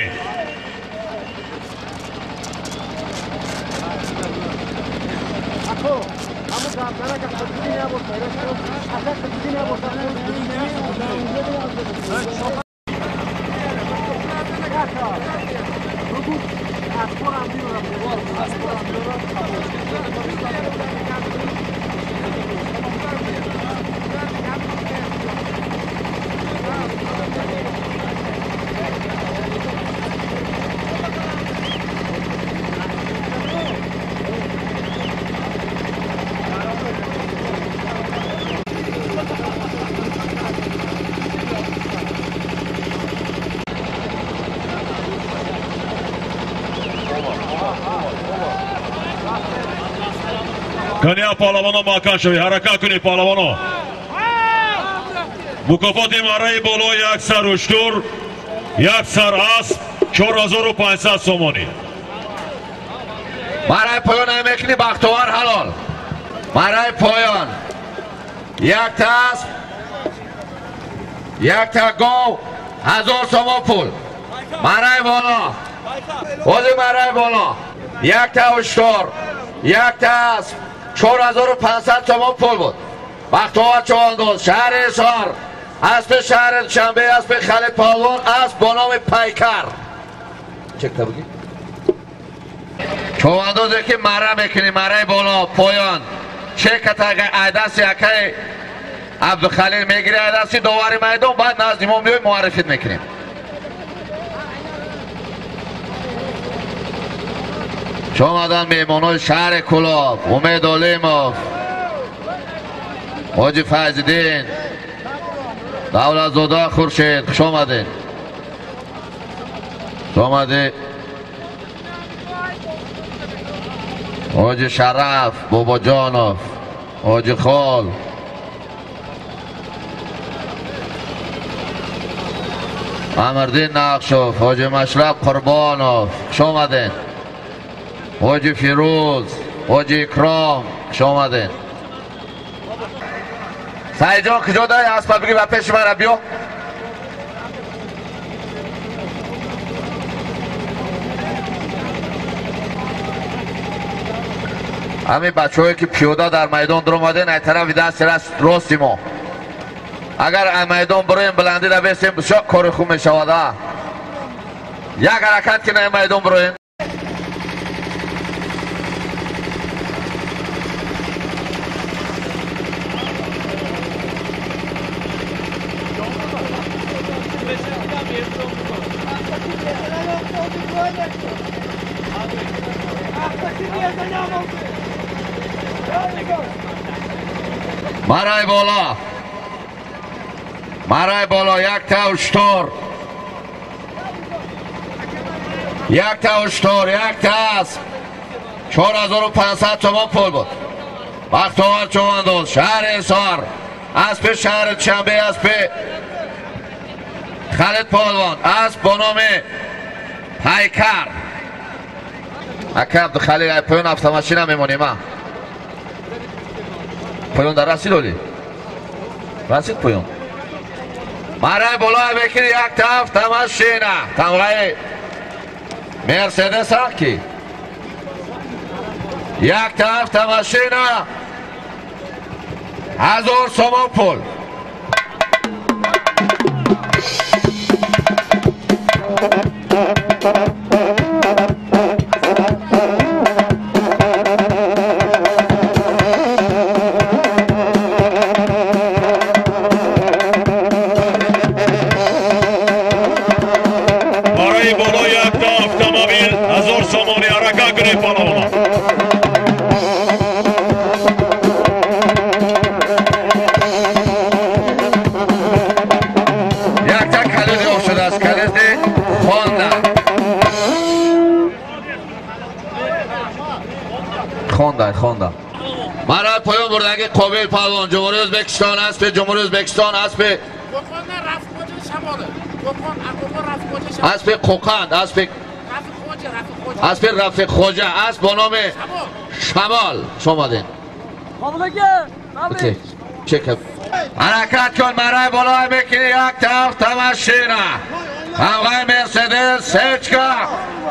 Кания паҳлавоно маҳкам шавед, ҳаракат кунед паҳлавоно. Мукофоти маъраи боло як сар уштур, як сар асп 4500 сомонӣ. Маъраи поён мекунӣ бахтовар ҳалол. Маъраи поён якта асп, якта гов 1000 сомон пул. Маъраи боло, ҳозир маъраи боло якта уштур, якта асп 4500 сомон пул буд. Бахтовар Човандоз, шаҳри Ҳисор, аспи шаҳри Душанбе, аспи Халид Палвон, асп бо номи Пайкар. Чекта буги? Човандозе ки маъра мекунӣ, маъраи боло, поён. Чеката агар айдасти акаи Абдухалил мегирӣ, айдасти довари майдон, баъд назди мо меои муаррифит мекунем. Омадан меҳмонои шаҳри Кӯлоб, Умед Олимов, Ҳоҷи Файзиддин, Давлатзода Хуршед, хуш омадед. Хуш омадед. Ҳоҷи Шараф Бобоҷонов, Ҳоҷи Хол, Амирдин Нақшов, Ҳоҷи Машраб Қурбонов, хуш омадед. Ҳоҷи Фирӯз, Ҳоҷи Икром, хуш омадед. Саидҷон куҷо дорӣ? Аспа бигир ба пеши мара биё. Ҳамин бачаҳое ки пиёда дар майдон дуромаден, ай тарафи дасти рости мо. Агар майдон бироем баландида бесем бисёр кори хуб мешавад. Як ҳаракат ки на майдон бироем. Марай бола, марай боло, якта уштор, якта уштор, якта асп, 4500 сомон пул буд. Бахтовар Чувандоз, шаҳри Ҳисор, аспи шаҳри Душанбе, аспи Халид Полвон, асп бо номи Пайкар. Ака Абдухалил, ай поён автомашина мемонем, а? Поён дар расид оли? Расид поён? Марай болоя мекунӣ якта автомашина. Тамғаи Мерседес ки? Якта автомашина, 1000 сомон пул. Барои боло якта автомобил 1000 сомонӣ ҳаракат кунед палавона. Якта калид ёфт шудааст, калиди Хонда. Хонда, Хонда. Мара поён бурдаги Қобил палвон, Ҷумҳурии Ӯзбекистон, аспи Ҷумҳурии Ӯзбекистон, аспи аспи Қоқанд, аспи Рафиқ Хоҷа, асп бо номи Шамол. Шомадин. Ҳаракат кун, марай болоя мекунӣ якта автомашина. Тамғаи Мерседес, сечка,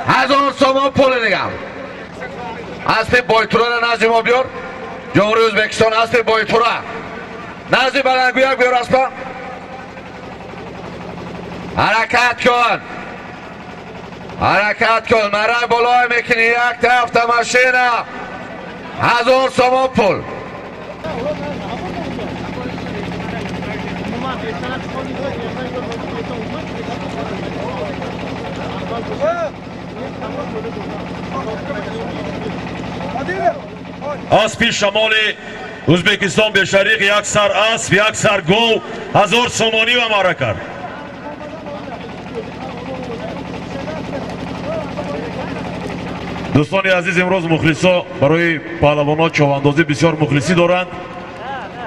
1000 сомон пули дигар. Аспи Бойтураро назди мо биёр. Ҷумҳурии Ӯзбекистон, аспи Бойтура. Назди баландгӯяк биёр аспа. Ҳаракат кун. Ҳаракат кун, марай болоя мекунӣ якта автомашина, 1000 сомон пул. Аспи шамоли Ӯзбекистон бешариқ, як сар асп, як сар гов, 1000 сомонӣ ба маъра кард. Дӯстони азиз, имрӯз мухлисо барои паҳлавонҳо човандозӣ бисёр мухлисӣ доранд.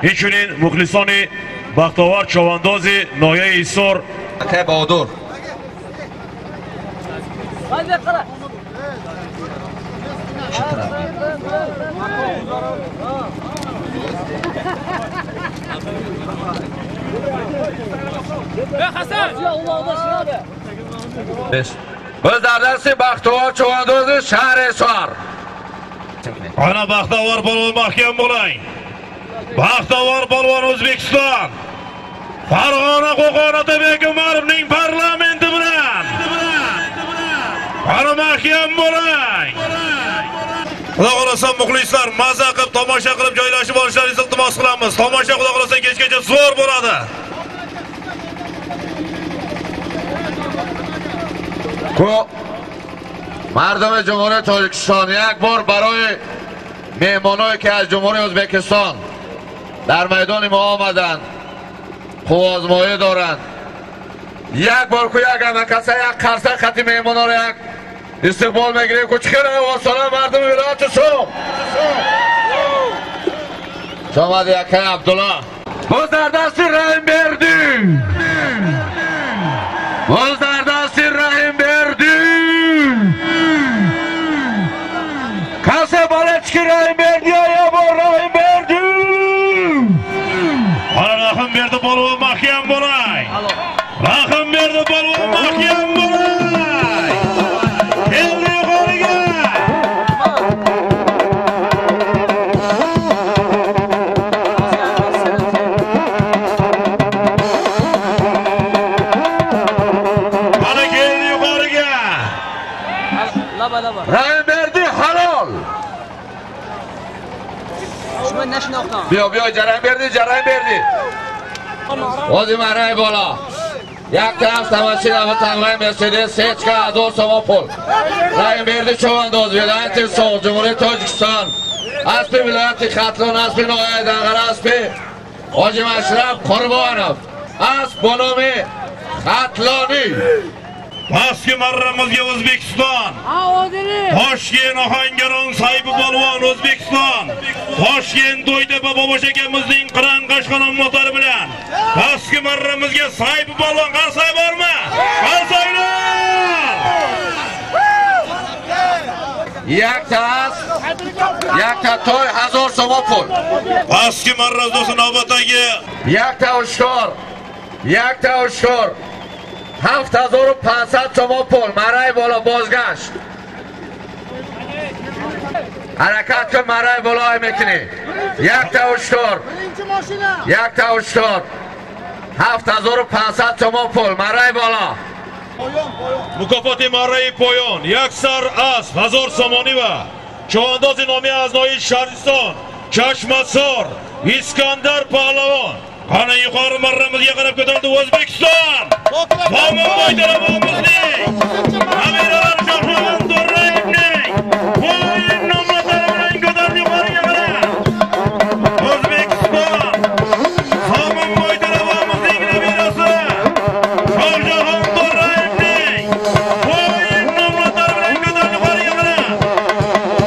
Инчунин мухлисони Бахтовар човандози ноҳияи Ҳисор. Акай Баҳодур. Biz дар дасти Бахтовар човандози шаҳри Ҳисор. Ана Бахтовар polvon mahkam bo'ling. Бахтовар polvon O'zbekiston. Farg'ona Qo'qon Otabek Umarovning parlamenti bilan. Ana mahkam bo'ling. Xudo xolasa muxlislar maza qilib tomosha qilib joylashib olishlaringizni iltimos qilamiz. Tomosha xudo xolasa kechgacha zo'r bo'ladi. Ку мардуми Ҷумҳурии Тоҷикистон як бор барои меҳмоное ки аз Ҷумҳурии Ӯзбекистон дар майдони мо омаданд, қувваозмоӣ доранд, як бор ку як ҳамакаса як қарса хати меҳмононро як истиқбол мегирем. Ку чӣ хел овозсона мардуми вилояти Сум. Шомади акай Абдулло. Боз дар дасти Раҳимбердӣ. Боз дар дасти Раҳимбердӣ. Касе болечки Раҳимбердӣ я бо Раҳимбердӣ. Ана Раҳимбердӣ polvon mahkam bo'lay. Раҳимбердӣ polvon mahkam bo'lay. Keldi yuqoriga. Биё, биё, ҷараён берди, ҷараён берди. Ози мараи боло. Як тараф тамашина ва тамғаи Мерседес, сечка 1000 сомон пул. Раим берди чувандоз, вилояти Суғд, Ҷумҳурии Тоҷикистон. Аспи вилояти Хатлон, аспи ноҳияи Данғара, аспи Ҳоҷи Машраб Қурбонов. Асп бо номи Хатлонӣ. Pastki marramizga O'zbekiston. Toshkent Ohangaron Sayfi polvon O'zbekiston. Toshkent To'ytepa Bobosh akamizning Qiran Qashqa nomlari bilan pastki marramizga Sayfi polvon qarsay bormi? Qarsaylar! Якта асп, якта to'y 1000 сомон пул. Pastki marramizda navbatdagi якта уштор, якта уштор 7500 сомон пул. Мараи боло бозгашт. Ҳаракат кун, мараи боло ай мекунӣ. Якта уштор, якта уштор 7500 сомон пул. Мараи боло. Мукофоти мараи поён як сар асп 1000 сомонӣ ва чувандози номи аз ноҳияи Шаҳристон Чашмасор Искандар Паҳлавон. Qani yuqori marramizga qarab ko'tarildi O'zbekiston. Zominboy talabamizning Amiralar Shohjahon To'rayevning bo'yin nomlari bilan ko'tarildi yuqoriga qarab. O'zbekiston Zominboy talabamizning nabirasi Shohjahon To'rayevning bo'yin nomlari bilan ko'tarildi yuqoriga qarab.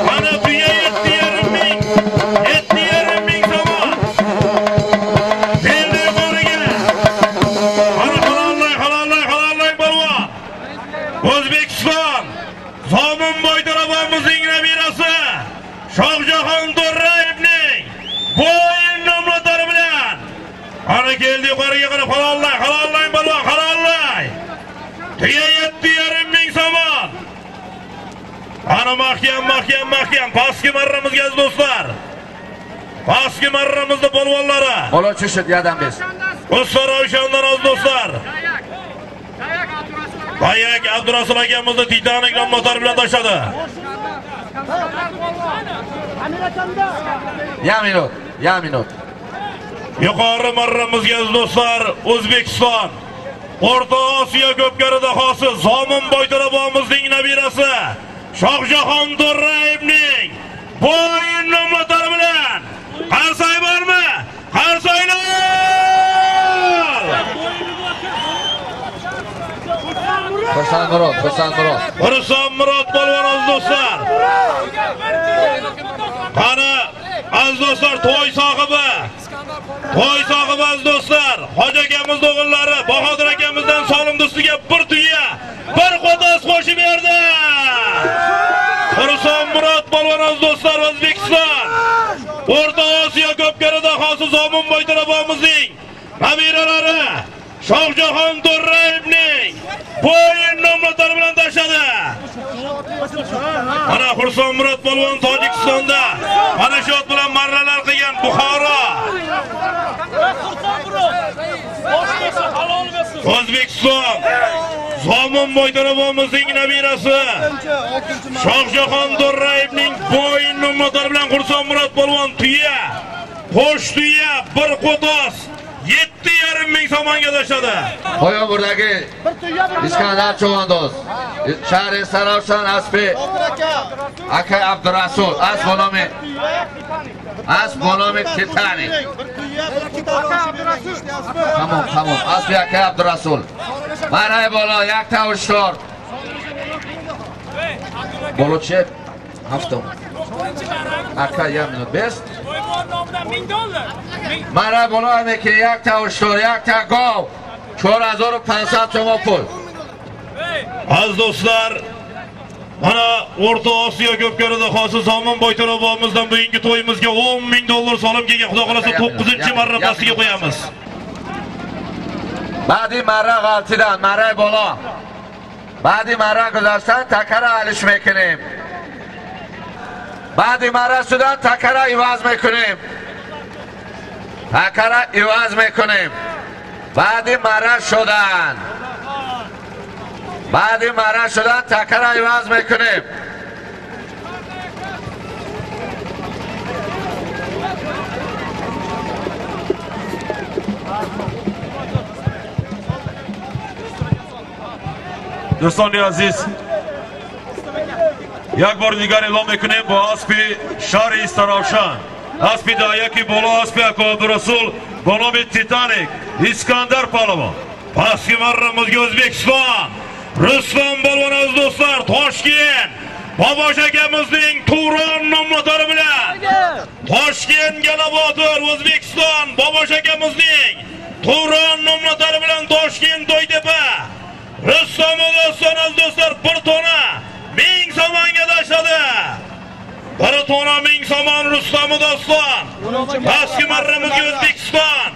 Mana tuya 7,5 ming, 7,5 ming somon. O'zbekiston Zominboy talabamizning nabirasi Shohjahon To'rayevning bo'yin nomlari bilan ana keldi yuqoriga qarab. Halollang, halollang polvon, halollang. Tuya 7,5 ming somon. Ana mahkam, mahkam, mahkam. Pastki marramizga aziz do'stlar. Pastki marramizda polvonlari. Bola tushib yordam bersin. O'zaro o'shandan aziz do'stlar. Bayak Abdurasul akamizni Titanik nomlari bilan tashladi. Ya minut, ya minut. Yuqori marramizga aziz do'stlar, O'zbekiston O'rta Osiyo ko'pkari dahosi Zominboy talabamizning nabirasi Shohjahon To'rayevning bo'yin nomlari bilan qarsay bormi? Qarsaylar! Xursand Murod, Xursand Murod. Xursand Murod polvon aziz do'stlar. Qani aziz do'stlar, to'y sohibi. To'y sohibi aziz do'stlar, Hoji akamiz o'g'illari Bahodir akamizdan Solim do'stiga bir tuya, bir qo'tos qo'shib berdi. Xursand Murod polvon aziz do'stlar, O'zbekiston O'rta Osiyo ko'pkari dahosi Zominboy talabamizning nabiralari Shohjahon To'rayevning bo'yin nomlari bilan tashladi. Mana Xursand Murod polvon Tojikistonda parashyut bilan marralar qilgan Buxoro. O'zbekiston Zominboy talabamizning nabirasi Shohjahon To'rayevning bo'yin nomlari bilan Xursand Murod polvon tuya, qo'sh tuya, bir qo'tos 7,5 ming somonga tashladi. Poyonburdagi Iskandar Chovandoz, shahri Saravshan aspi aka Abdurasul, asp bo nomi Titanik. Tamom, tamom, aspi aka Abdurasul. Maray bola, yakta ushtor. Boloche haftam. Aka ya minut best. Мара боло мекунӣ якта уштор, якта гов, 4500 сомон пул. Aziz do'stlar, mana O'rta Osiyo ko'pkari dahosi Zominboy talabamizdan bugungi to'yimizga 10 000 dollar solim kelgan. Xudo xolasa 9-marra pastiga qo'yamiz. Ba'di marra g'altidan, marra боло. Баъди марра гузаштан такара алиш мекунем. Баъди марра шудан такара иваз мекунем. Такара иваз мекунем. Баъди марра шудан. Баъди марра шудан такара иваз мекунем. Дӯстони азиз, як бор дигар эълон мекунем бо аспи шаҳри Истаравшан, аспи даҳяки боло, аспи Ака Абдурасул бо номи Титаник, Искандар палавон. Pastki marramizga O'zbekiston Rustam polvon, aziz do'stlar, Toshkent Bobosh akamizning Turon nomlari bilan Toshkent Galabotir O'zbekiston Bobosh akamizning Turon nomlari bilan Toshkent To'ytepa Rustam O'zbekiston, aziz do'stlar, 1 tona 1000 so'mga tashladi. 1 tona 1000 so'm Rustam O'zbekiston. Pastki marramizga O'zbekiston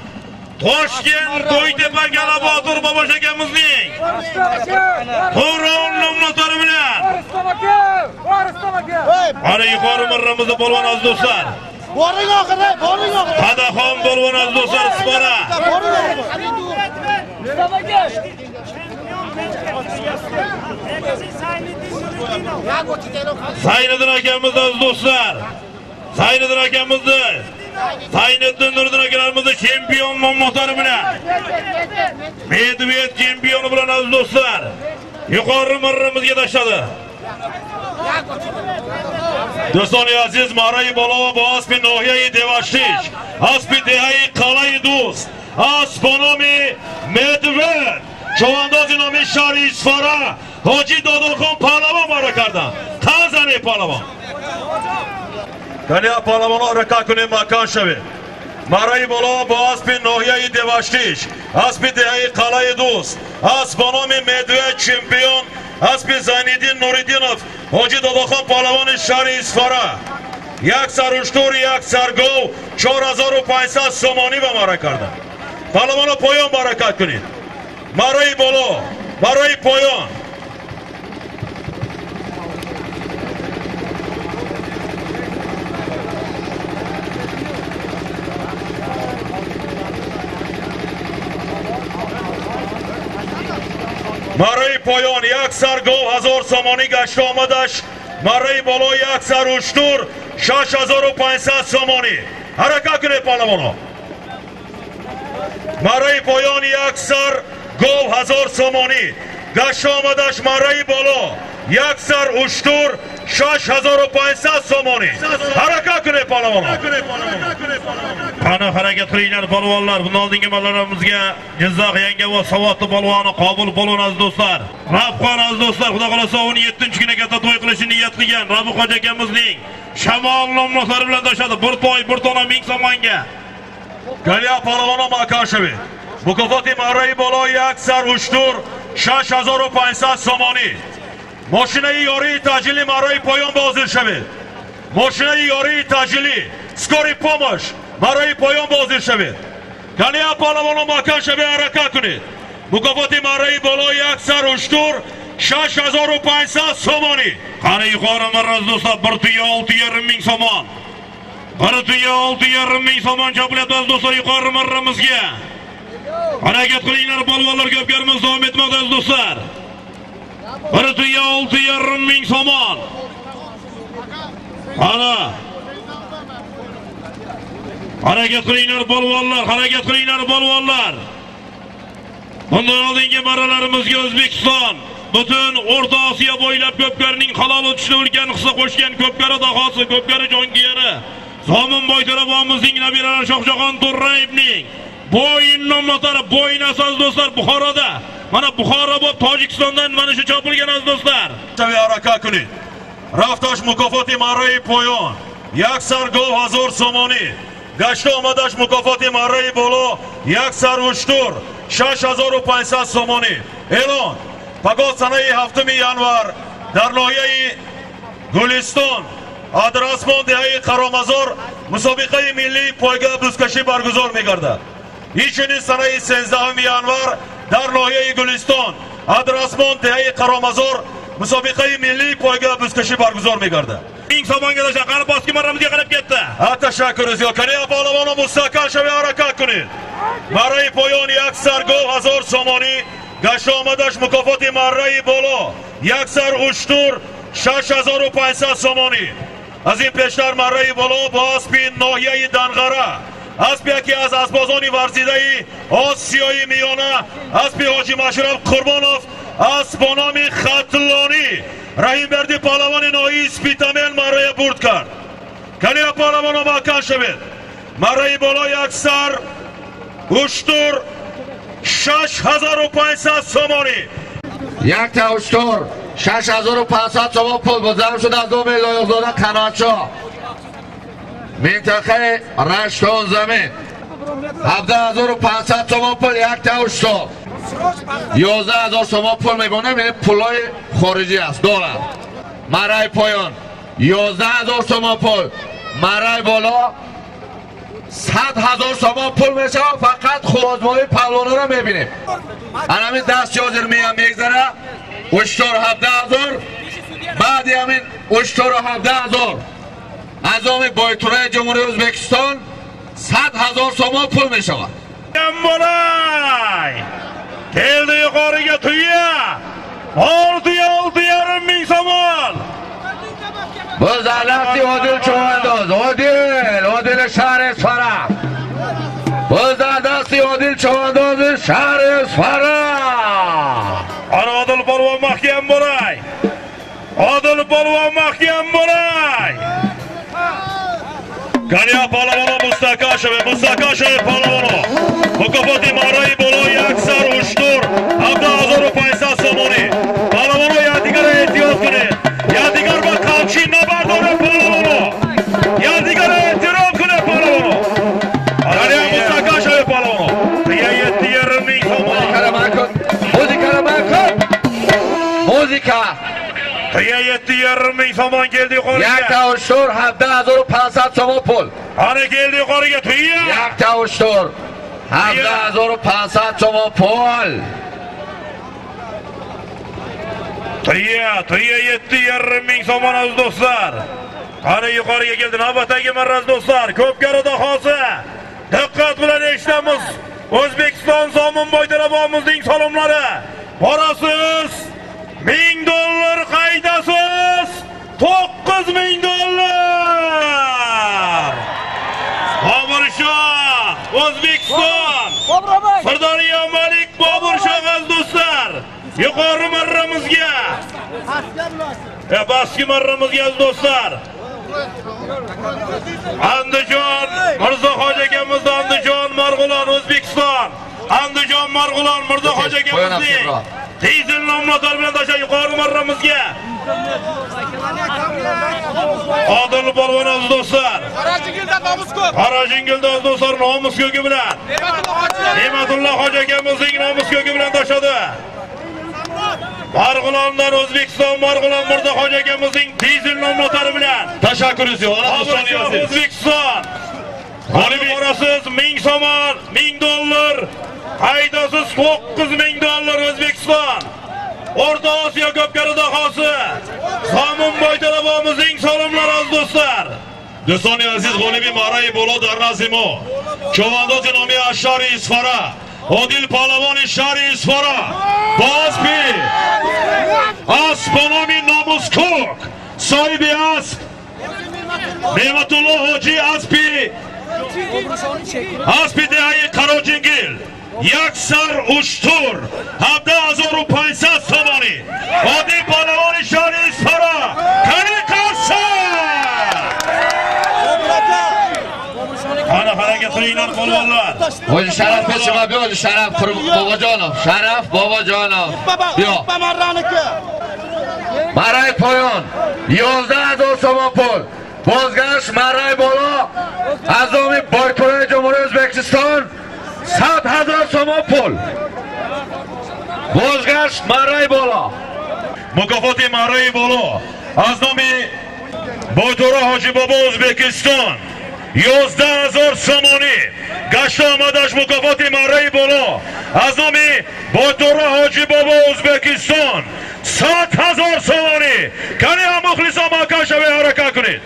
Toshkent To'ytepa Galabotir Bobosh akamizning Turon nomlari bilan. Ana yuqori marramizda polvon, aziz do'stlar. Boring oxiri, boring oxiri. Padaxon polvon, aziz do'stlar, Isfara. Zayniddin akamiz, aziz do'stlar. Zayniddin akamizni, Zayniddin Nuriddin akalarimizni chempion nomlari bilan, Medved chempioni bilan, aziz do'stlar, yuqori marramizga tashladi. Дӯстони азиз, маҳраи боло бо аспи ноҳияи Деваштич, аспи деҳаи Қалаи Дӯст, асп бо номи Медвед, човандози номи шаҳри Исфара Ҳоҷи Додохон паҳлавон бара карданд. Қазане паҳлавон. Кания паҳлавонҳо ҳаракат кунем, маҳкам шавед. Маҳраи боло бо аспи ноҳияи Деваштич, аспи деҳаи Қалаи Дӯст, асп бо номи Медвед чемпион, аспи Зайниддин Нуриддинов Ҳоҷи Додохон паҳлавони шаҳри Исфара. Як сар уштур, як сар гов, 4500 сомонӣ ба маҳра карданд. Паҳлавонҳо поён баракат кунед. Маҳраи боло, маҳраи поён. Маҳраи поён як сар гов 1000 сомонӣ гашта омадаш. Маҳраи боло як сар уштур 6500 сомонӣ. Ҳаракат кунед паҳлавонҳо. Маҳраи поён як сар гов 1000 сомонӣ гашта омадаш. Маҳраи боло як сар уштур 6500 сомонӣ. Ҳаракат кунед паҳлавонҳо. Qani harakat qilinglar polvonlar. Bundan oldingi marralarimizga Jizzax Yangiobod Savodli polvoni Qobul polvon, aziz do'stlar. Rabxon, aziz do'stlar, Xudo xolasa 17-kuni katta to'y qilishni niyat qilgan Rabi hoji akamizning Shamol nomlari bilan tashladi. 1 to'y 1 tona 1000 so'mga. Qani polvonlar makan shaved. Mukofoti маҳраи боло як сар уштур 6500 сомонӣ. Мошинаи ёрии таъҷилӣ маҳраи поён ҳозир шавед. Мошинаи ёрии таъҷилӣ скорый помощь маҳраи поён ҳозир шавед. Кания паҳлавонҳо маҳкам шавед, ҳаракат кунед. Мукофоти маҳраи боло як сар уштур 6500 сомонӣ. Qani yuqori marra, aziz do'stlar, 1 tuya 6,5 ming somon. 1 tuya 6,5 ming somon chopilyapti, aziz do'stlar, yuqori marramizga. Harakat qilinglar polvonlar, ko'pkarimiz davom etmoqda, aziz do'stlar. 1 tuya 6,5 ming somon. Qani harakat qilinglar polvonlar, harakat qilinglar polvonlar. Bundan oldingi marralarimizga O'zbekiston butun O'rta Osiyo bo'ylab ko'pkarining halol o'tishini ulkan hissa qo'shgan ko'pkari dahosi, ko'pkari jonkuyari Zominboy to'rabomizning nabiralari Shohjahon To'rayevning bo'yin nomlari bo'yin aziz do'stlar Buxoroda. Mana Buxoro bo'lib Tojikistondan mana shu chopilgan aziz do'stlar. Harakat кунед. Рафташ мукофоти маҳраи поён як сар гов 1000 сомонӣ. Гашта омадаш мукофоти маҳраи боло як сар уштур 6500 сомонӣ. Эълон. Пагоҳ санаи 7 январ дар ноҳияи Гулистон Адрасмон деҳаи Қаромазор мусобиқаи миллии пойга бузкашӣ баргузор мегардад. Инчунин санаи 13 январ дар ноҳияи Гулистон Адрасмон деҳаи Қаромазор мусобиқаи миллии пойга бузкашӣ баргузор мегардад. 1000 so'mga tashlab, qani pastki marramizga qarab ketdi. Ha, tashakkur ziyod. Qani polvonlar mustahkam shaved, harakat кунед. Маҳраи поён як сар гов 1000 сомонӣ. Гашта омадаш мукофоти маҳраи боло як сар уштур 6500 сомонӣ. Аз ин пештар маҳраи боло бо аспи ноҳияи Данғара, асп яке аз асбозони варзидаи Осиёи Миёна, аспи Ҳоҷи Машраб Қурбонов Асп бо номи Хатлонӣ. Раҳимберди паҳлавони ноҳияи Спитамен маррая бурд кард. Кания паҳлавоно маҳкам шавед. Марраи боло як сар уштур 6500 сомонӣ. Якта уштур 6500 сомон пул бозам шуд аз номи Лоиқзода Қаноатшоҳ. Минтақаи Раштон замин. 17500 сомон пул якта уштур. 11000 сомон пул мебонем, ин пулҳои хориҷӣ аст, доллар. Марраи поён 11000 сомон пул, марраи боло 100 000 сомон пул мешавад. Фақат хубозмоии паҳлвонро мебинем. Ҳамин даст ҳозир меям мегзара. Уштур 17000, баъди ҳамин уштуру 17000 аз номи Бойтураи Ҷумҳурии Ӯзбекистон 100 000 сомон пул мешавад. Bo'lay. Keldi yuqoriga tuya. 6, 6,5 ming somon. Боз дар дасти Одил Чованdoz, Одил, Одили шаҳри Исфара. Боз дар дасти Одил Чованdoзи шаҳри Исфара. Ana Odil polvon mahkam bo'lay. Odil polvon mahkam bo'lay. Кания паҳлавоно мустаҳкам шавед, мустаҳкам шавед паҳлавоно. Мукофоти марраи боло як сар уштур 17500 сомонӣ. Паҳлавоно, якдигарро эҳтиёт кунед. Якдигар ба қамчин набардоред паҳлавоно. Якдигарро эҳтиром кунед паҳлавоно. Кания мустаҳкам шавед паҳлавоно. Tuya 7,5 ming somon. Музикаро ман кун, музикаро ман кун, музика. Tuya 7,5 ming somon keldi yuqoriga. Якта уштур 17500 сомон пул. Ana keldi yuqoriga tuya. Якта уштур 17500 сомон пул. Tuya, tuya 7,5 ming somon, aziz do'stlar. Qani yuqoriga keldi navbatdagi marra, aziz do'stlar. Ko'pkari dahosi. Diqqat bilan eshitamiz. O'zbekiston Zomin boytarabomizning salomlari. Borasiz 1000 dollar, qaytasiz 9000 dollar. Boburshoh, O'zbekiston. Sirdaryo Malik Boburshoh, aziz do'stlar. Yuqori marramizga. Pastki marramizga, aziz do'stlar. Andijon Mirzo Hoji akamiz, Andijon Marg'ilon, O'zbekiston. Andijon Marg'ilon Mirzo Hoji akamizning dizel nomlari bilan tasha yuqori marramizga. Odil polvon, aziz do'stlar. Qorajingilda, aziz do'stlar, nomus ko'ki bilan. Ne'matulloh hoji akamizning nomus ko'ki bilan tashladi. Marg'ilondan O'zbekiston Marg'ilon Mirzo hoji akamizning dizel nomlari bilan. Tashakkur ziyod. O'zbekiston. G'olib borasiz 1000 somon, 1000 dollar. Qaytasiz 9000 dollar, O'zbekiston. O'rta Osiyo ko'pkari dahosi. Zomin boytalabomizning salomlari, aziz do'stlar. Дӯстони азиз, ғолиби марраи боло дар назди мо човандози номи аз шаҳри Исфара, Одил паҳлавони шаҳри Исфара бо аспи асп бо номи Номускӯк, соҳиби асп Неъматулло ҳоҷӣ, аспи деҳаи Қароҷингил, як сар уштур 17500 сомонӣ, Одил паҳлавони шаҳри Исфара. Кани қарса! Qani harakat qilinglar, polvonlar. Hoji Sharaf, пеши ма биё. Hoji Sharaf Bobojonov, Sharaf Bobojonov, биё. Марраи поён 11000 сомон пул. Бозгашт марраи боло аз номи Бойтураи Ҷумҳурии Ӯзбекистон 100 000 сомон пул. Бозгашт марраи боло. Мукофоти марраи боло аз номи Бойтура Ҳоҷибобо, Ӯзбекистон, 11 000 сомонӣ. Гашту омадаш мукофоти марраи боло аз номи Бойтура Ҳоҷибобо, Ӯзбекистон, 100 000 сомонӣ. Кани ҳам мухлисон маҳкам шавед, ҳаракат кунед.